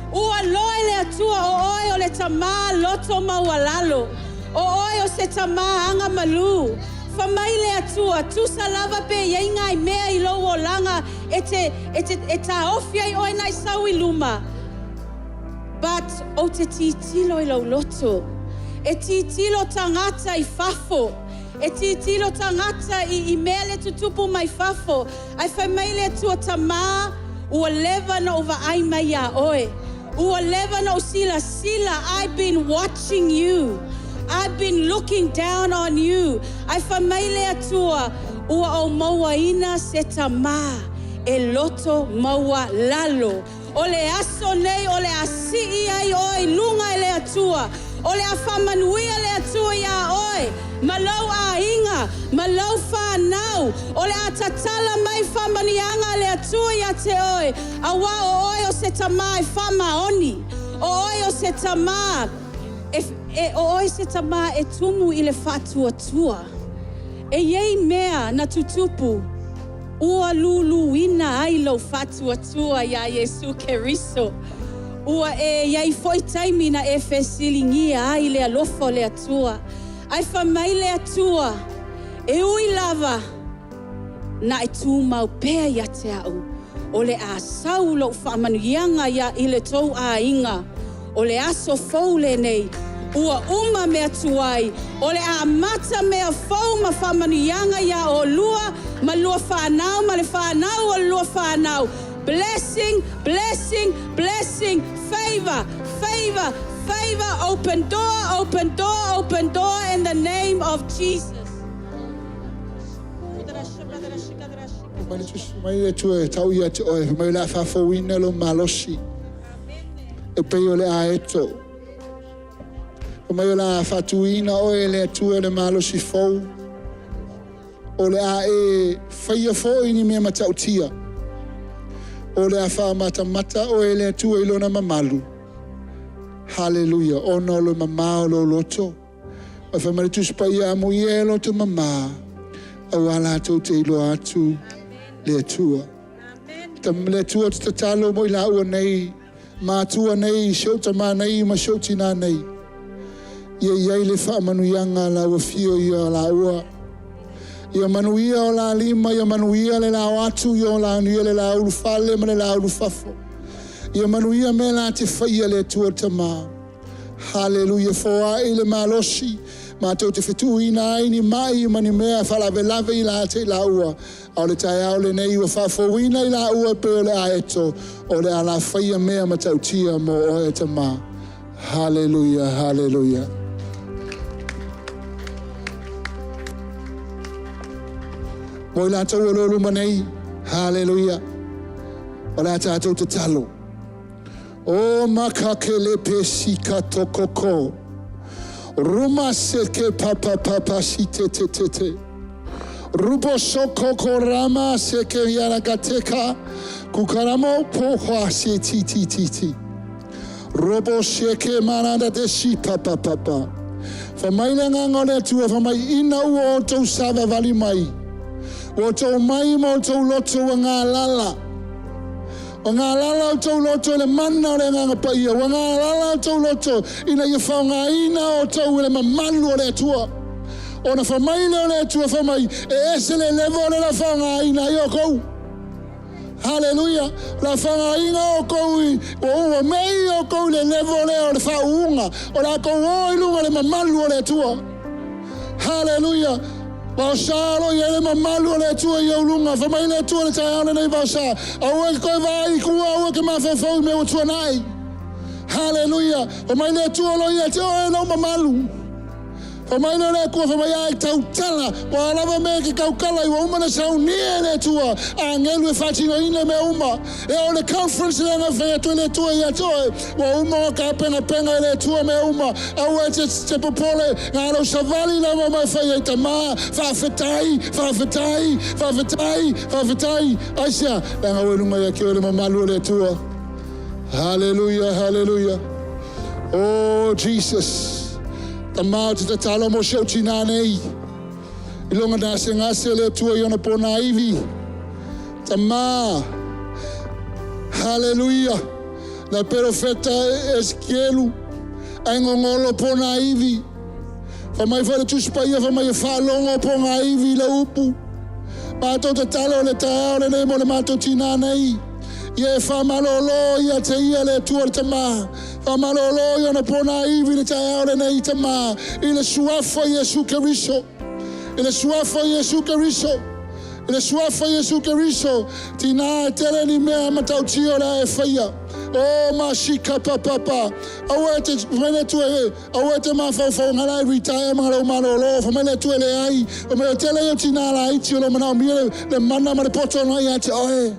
Ua loe le Atua o oe o le tamā loto maualalo, o oe o se tamā aga malū. Fa mai le Atua, tusa lava pe i ai ngai mea i lou olaga e te, e te, e taofi ai oe nai sau i luma. But ou te titilo i lou loto. E titilo tagata i fafo. E titilo tagata i, i mea le tutupu mai fafo. Ae fai mai le Atua, Tamā, ua leva ona ou vaai mai iā oe. Ua leva ona ou silasila, I've been watching you, I've been looking down on you, ae fai mai le Atua, Ua ou mauaina se tama e loto maualalo. O le aso nei o le a sii ai oe i luga e le Atua. O le a faamanuia le Atua iā oe ma lou aiga ma lau fanau. O le a tatala mai faamanuiaga a le Atua ia te oe, auā o oe o se tama e faamaoni. O oe o se tama e, e, o oe se tama e tumu i le faatuatua. E i ai mea na tutupu ua luluina ai lou faatuatua iā Iesu Keriso. Ua e i ai foi taimi na e fesiligia ai le alofa o le Atua. Ae fai mai le Atua, E ui lava na e tumau pea ia te au, o le a sau lou faamanuiaga ia i le tou aiga. O le aso fou lenei, ua uma mea tuai, o le a amata mea fou ma faamanuiaga iā olua ma lua fanau ma le fanau o lua fanau. Blessing, blessing, blessing, favour, favour, favour, open door, open door, open door in the name of Jesus. Mai le tusi mai le Atua e tau ia te oe, mai o le a faafouina lou malosi e pei o le aeto. Fai mai o le a faatuina oe e le Atua i le malosi fou, o le a e faia foi ni mea matautia. O le a faamatamata oe e le Atua i Lona mamalu. Haleluia! Ona o le mamao o lou loto. Ae fai mai le Tusi Paia, Amuia e loto mamā, auā latou te iloa atu le Atua. Le Atua ou te tatalo mo i laua nei, matua nei, si ou tama nei ma si ou tinā nei. Ia i ai le faamanuiaga a lau afio ia laua. Ia manuia o la lima, ia manuia le la o atu, ia manuia le la ulu fale ma le la ulu fafo. Ia manuia mea la te faia le Atua Tama. Haleluia! Foai le malosi matou te fetuuina ai ni mai ma ni mea faalavelave i la te i laua, a o le taeao lenei ua faafouina i laua e pei o le aeto o le a faia mea matautia mo oe e Tama. Haleluia! Haleluia! Mo i latou o lo o luma nei, haleluia, o le a tatou tatalo. O makakele pesika tokoko. Ruma seke papa papa si te te te te. Rupo sokoko rama seke iarakateka kukaramo pohwa se ti ti ti ti. Robo seke maranda te si papa papa. Fa mai le agaga o le Atua, fa mai ina ua outou savavali mai, ua outou mai ma outou loto ua galala. Ua galala outou loto i le mana o le Agaga Paia, ua galala outou loto ina ia faogaina outou i le mamalu o le Atua. Ona fai mai lea o le Atua, fai mai, e ese le level le la faogaina ai outou. Haleluia! O le a faogaina outou i, ua ua mei outou i le level lea o le faauuga, o le a tou o i luga o le mamalu o le Atua. Haleluia! Vaosa lo i ai le mamalu o le Atua i ou luga. Fai mai le Atua i le taeao lenei, Vaosa, aua e te toe vaai i tua, aua e te mafaufau i mea ua tuanai. Haleluia! Fai mai le Atua o lo o ia te oe lou mamalu. Fai mai lea o le Atua, fai mai, Ai tautala, o a lava mea e te tautala ai, ua uma ona saunia e le Atua agelu e faatinoina mea uma. E oo i le conference lea na fai atu e le Atua ia te oe, ua uma ona tapenapenapenaina e le Atua mea uma. Aua e te, te popole, na lou savali lava ma e fai ai, Tama, faafetai, faafetai, faafetai, faafetai. Aisea? Leaga ua i luga ia te oe le mamalu o le Atua. Haleluia, haleluia. Oh, Jesus. Tama, ou te tatalo mo si ou tinā nei. I loga gasegase le Atua i ona ponaivi. Tama, haleluia. Na perofeta Esekielu, ai gogolo ponaivi. Fai mai foi le Tusi Paia, fai mai e faalogo ponaivi i le upu. Matou tatalo i le taeao lenei mo le matou tinā nei. Ia e faamalolo ia te ia le Atua le Tama. Faamalolo i ona ponaivi i le taeao lenei, Tama, i le Suafa Iesu Keriso. I le Suafa Iesu Keriso. I le Suafa Iesu Keriso, tinā e tele ni mea matautia o le a e faia. O masika papa. Aua e te fai mai le Atua e, aua e te mafaufau nga la e retire ma lou malōlō, fai mai le Atua e leai, fai mai o le tele ia o tinā laiti o lo o manaomia le, le mana ma le poto na ia te oe.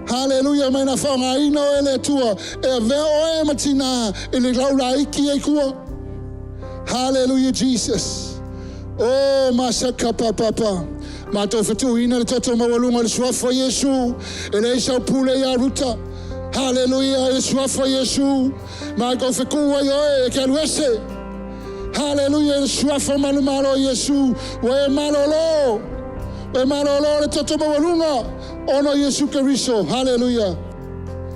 Haleluia, mai na faaaogaina oe e le Atua e avea oe ma tinā i le lau laiki ai kua. Haleluia Jesus. Oh, masaka papa. Matou fetuuina le toto maualuga o le Suafa o Iesu, e leai sau pule iā Ruta. Haleluia, i le Suafa o Iesu, matou fetuu ai oe e te alu ese. Haleluia, i le Suafa manumalo o Iesu, ua e malōlō. Ua e malōlō le toto maualuga ona o Iesu Keriso. Haleluia.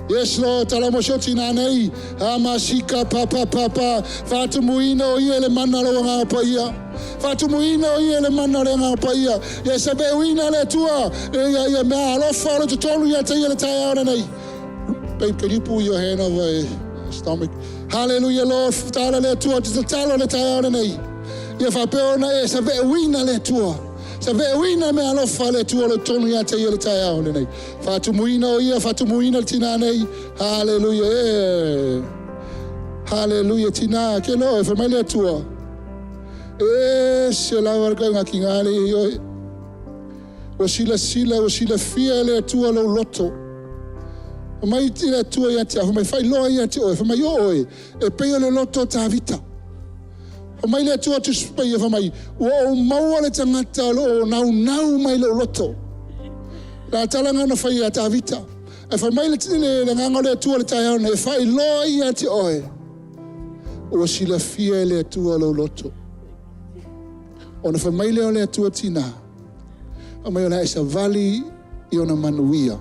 Yes Lord, tala mo si o tinā nei, a masika pa pa pa pa, faatumuina o ia i le mana o lou Agaga Paia. Faatumuina o ia i le mana o le Agaga Paia. Ia saveuina le Atua e ia ia mea alofa o le totonu ia te ia le taeao lenei. Babe, can you pull your hand over your stomach? Hallelujah, Lord. Tala le Atua, te tatalo le taeao lenei. Ia faapea ona e saveuina le Atua. Saveuina mea alofa le Atua o le totonu ia te ia le taeao lenei. Faatumuina o ia, faatumuina le tinā nei. Hallelujah, e. Hallelujah, tinā, ke loa, e fai mai le Atua. E se lava le kau ki ngā le i oe. Ua silasila, ua silafia e le Atua lou loto. Fai mai le Atua ia te au, fai mai faailoa ia te oe, fai mai o oe, e pei o le loto o Tavita. Fai mai le Atua Tusi Paia, fai mai, ua ou maua le tagata o lo o naunau mai lou loto. La tala nga na fai ia Tavita. Ae fai mai le, le, le agaga o le Atua le taeao nei, e faailoa ia te oe, ua silafia e le Atua lou loto. Ona fai mai lea o le Atua tinā, fai mai o le a e savali i ona manuia.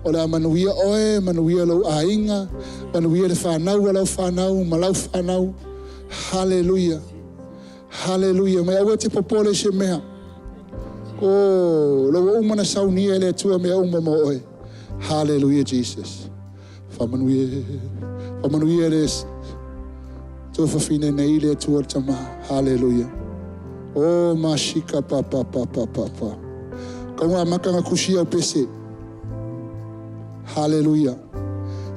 O le a manuia oe, manuia lou aiga, manuia le whanau a lau whanau, ma lau whanau. Hallelujah. Hallelujah. Mai aua te popole se mea. O, lo ua uma na saunia e le Atua mea uma mo oe. Hallelujah, Jesus. Whamanuia, whamanuia le tuafafine nei le Atua le tama. Hallelujah. O mashika pa pa pa pa pa pa. Ka ngā makanga kusi au pese. Hallelujah.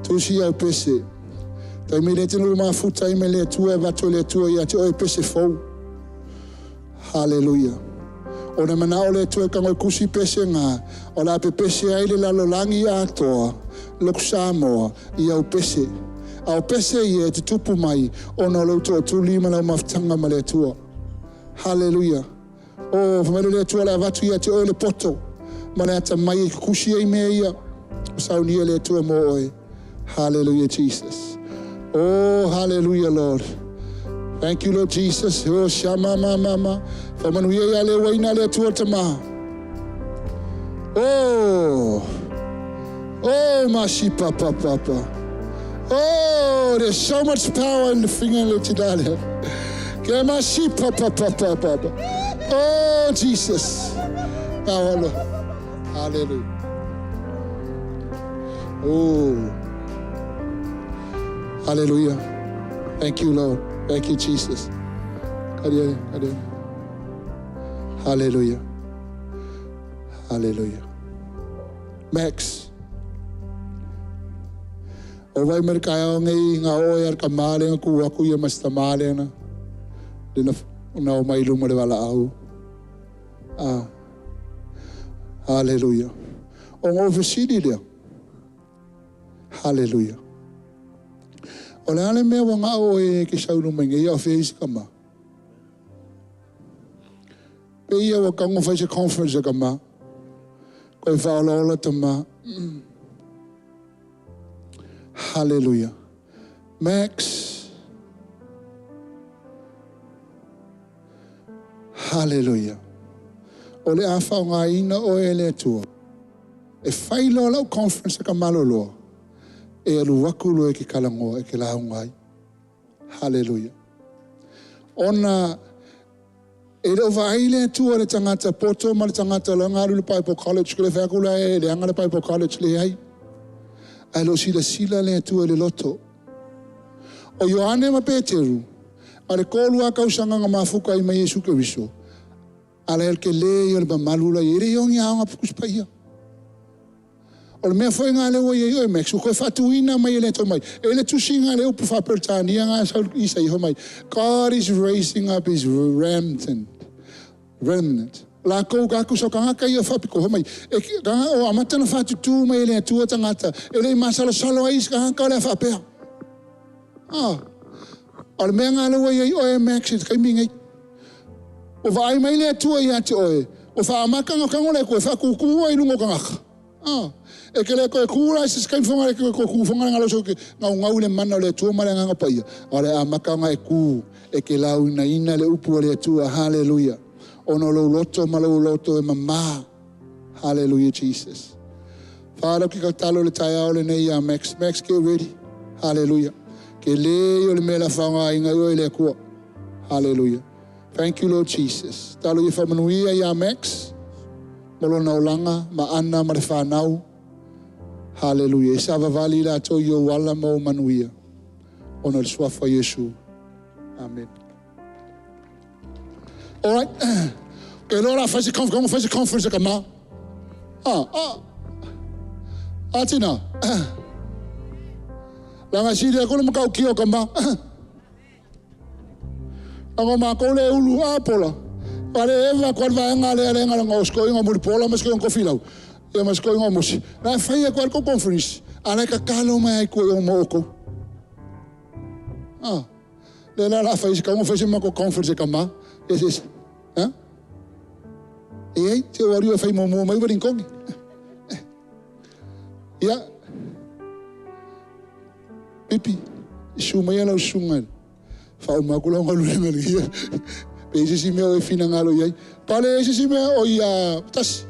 Tusi au pese. Taimi le tino mafuta i me le Atua e vato le Atua ia te oe pese fou. Hallelujah. O na manao le Atua e kangoi kusi pese ngā, o la pe pese ai le lalolangi atoa, loku Samoa, i au pese. A o pese ia e te tupu mai, ona o lou toatuli ma lau mafutaga ma le Atua. Hallelujah. O, fai mai le Atua le avatu ia te oe le poto, ma le atamai e kukusi ai mea ia. O saunia le Atua mo oe. Hallelujah, Jesus. Oh, hallelujah, Lord. Thank you, Lord Jesus. Oh, shama ma ma ma. Whamanuia ia le waina le Atua tama. Oh, oh, masi pa pa pa pa. Oh, there's so much power in the finger le tidale. Ke masi pa pa pa pa pa pa. Oh, Jesus. Power, Lord. Hallelujah. Oh. Hallelujah. Thank you, Lord. Thank you, Jesus. Hallelujah. Hallelujah. Max. O vai mai ka ao ngai ngā oe ar ka māle ngā ku aku ia mas ta māle na. Le na na o mai luma le wala au. Ah. Hallelujah. O ngō fesili lea. Hallelujah. O le ale mea wa ngā oe ke saunu mai ngai au whia ka ma. Pe ia wa kango whai se conference ka ma. Koe whaola ta ma. Hallelujah. Max. Hallelujah. O le a whaongaina o e le Atua. E whai loa lau conference ka maloloa. E alu aku loa e ke kalangoa e ke laungai. Hallelujah. Ona e le o vaai le Atua le tangata poto ma le tangata la ngalu le Bible College ke le whai aku la e le anga le Bible College le ai. Ai lo sila sila le Atua le loto. O Ioane ma Peteru, a le kolu a kausanga nga mafuka i mai Yesu Keriso. Ala el ke le i o le mamalu la i ere iongi aonga pukus paia. O le mea foi lena lea ua i ai oe Max, ua toe faatuina mai e le Atua mai. E i ai le tusiga le upu faa-Peretania na sau i Isaia fai mai, God is raising up his remnant. Remnant. Lakou ka tusa o tagata ia faapitoa fai mai, e o amata ona faatutū mai e le Atua tagata, e le i masalosalo ai isi tagata o le a faapea. Ah, o le mea lena lea ua i ai oe Max i le taimi nei. Ua vaai mai le Atua ia te oe, ua faamata ona tago le Atua e faatutū oe i luga o tagata. Ah, e te le toe tu la i se isi taimi foga, e te le toe tu foga le galo te naunau i le mana o le Atua ma le Agaga Paia, a o le amata ona e tu e te lauinaina le upu a le Atua. Haleluia. Ona o lou loto ma lou loto e mamā. Haleluia Jesus. Father, ou te tatalo i le taeao lenei ia Max. Max, get ready. Haleluia. Tele ia o le mea o le a faaaogaina ai oe e le Atua. Haleluia. Thank you Lord Jesus. Talo ia faamanuia ia Max ma lona olaga ma Ana ma le fanau. Haleluia. E savavali i latou i ou ala ma ou manuia ona o le suafa o Iesu. Amen. Alright. Ke loa la fai se conference, fai se conference ka ma. Ah, ah. Atina. Langa sili aku le makau o ka ma. Langa o makou le ulu a pola. Pale eva ko le vaega lea le ngala ngo sko inga muri pola ma sko inga kofilau. Ia ma sko inga musi. La fai ko ko conference. Ala ka kalo mai ai ko o mo ko. Ah. Le la la fai se kaunga fai se ma ko conference ka ma. Yes, yes. Ha? E ai, te o ariu e fai mo mai warin kongi. Ia. Pipi, su mai ala usunga. Fa o makula o ngalu le ia. Pe se si mea o e finangalo i ai. Pale se si mea o ia tas.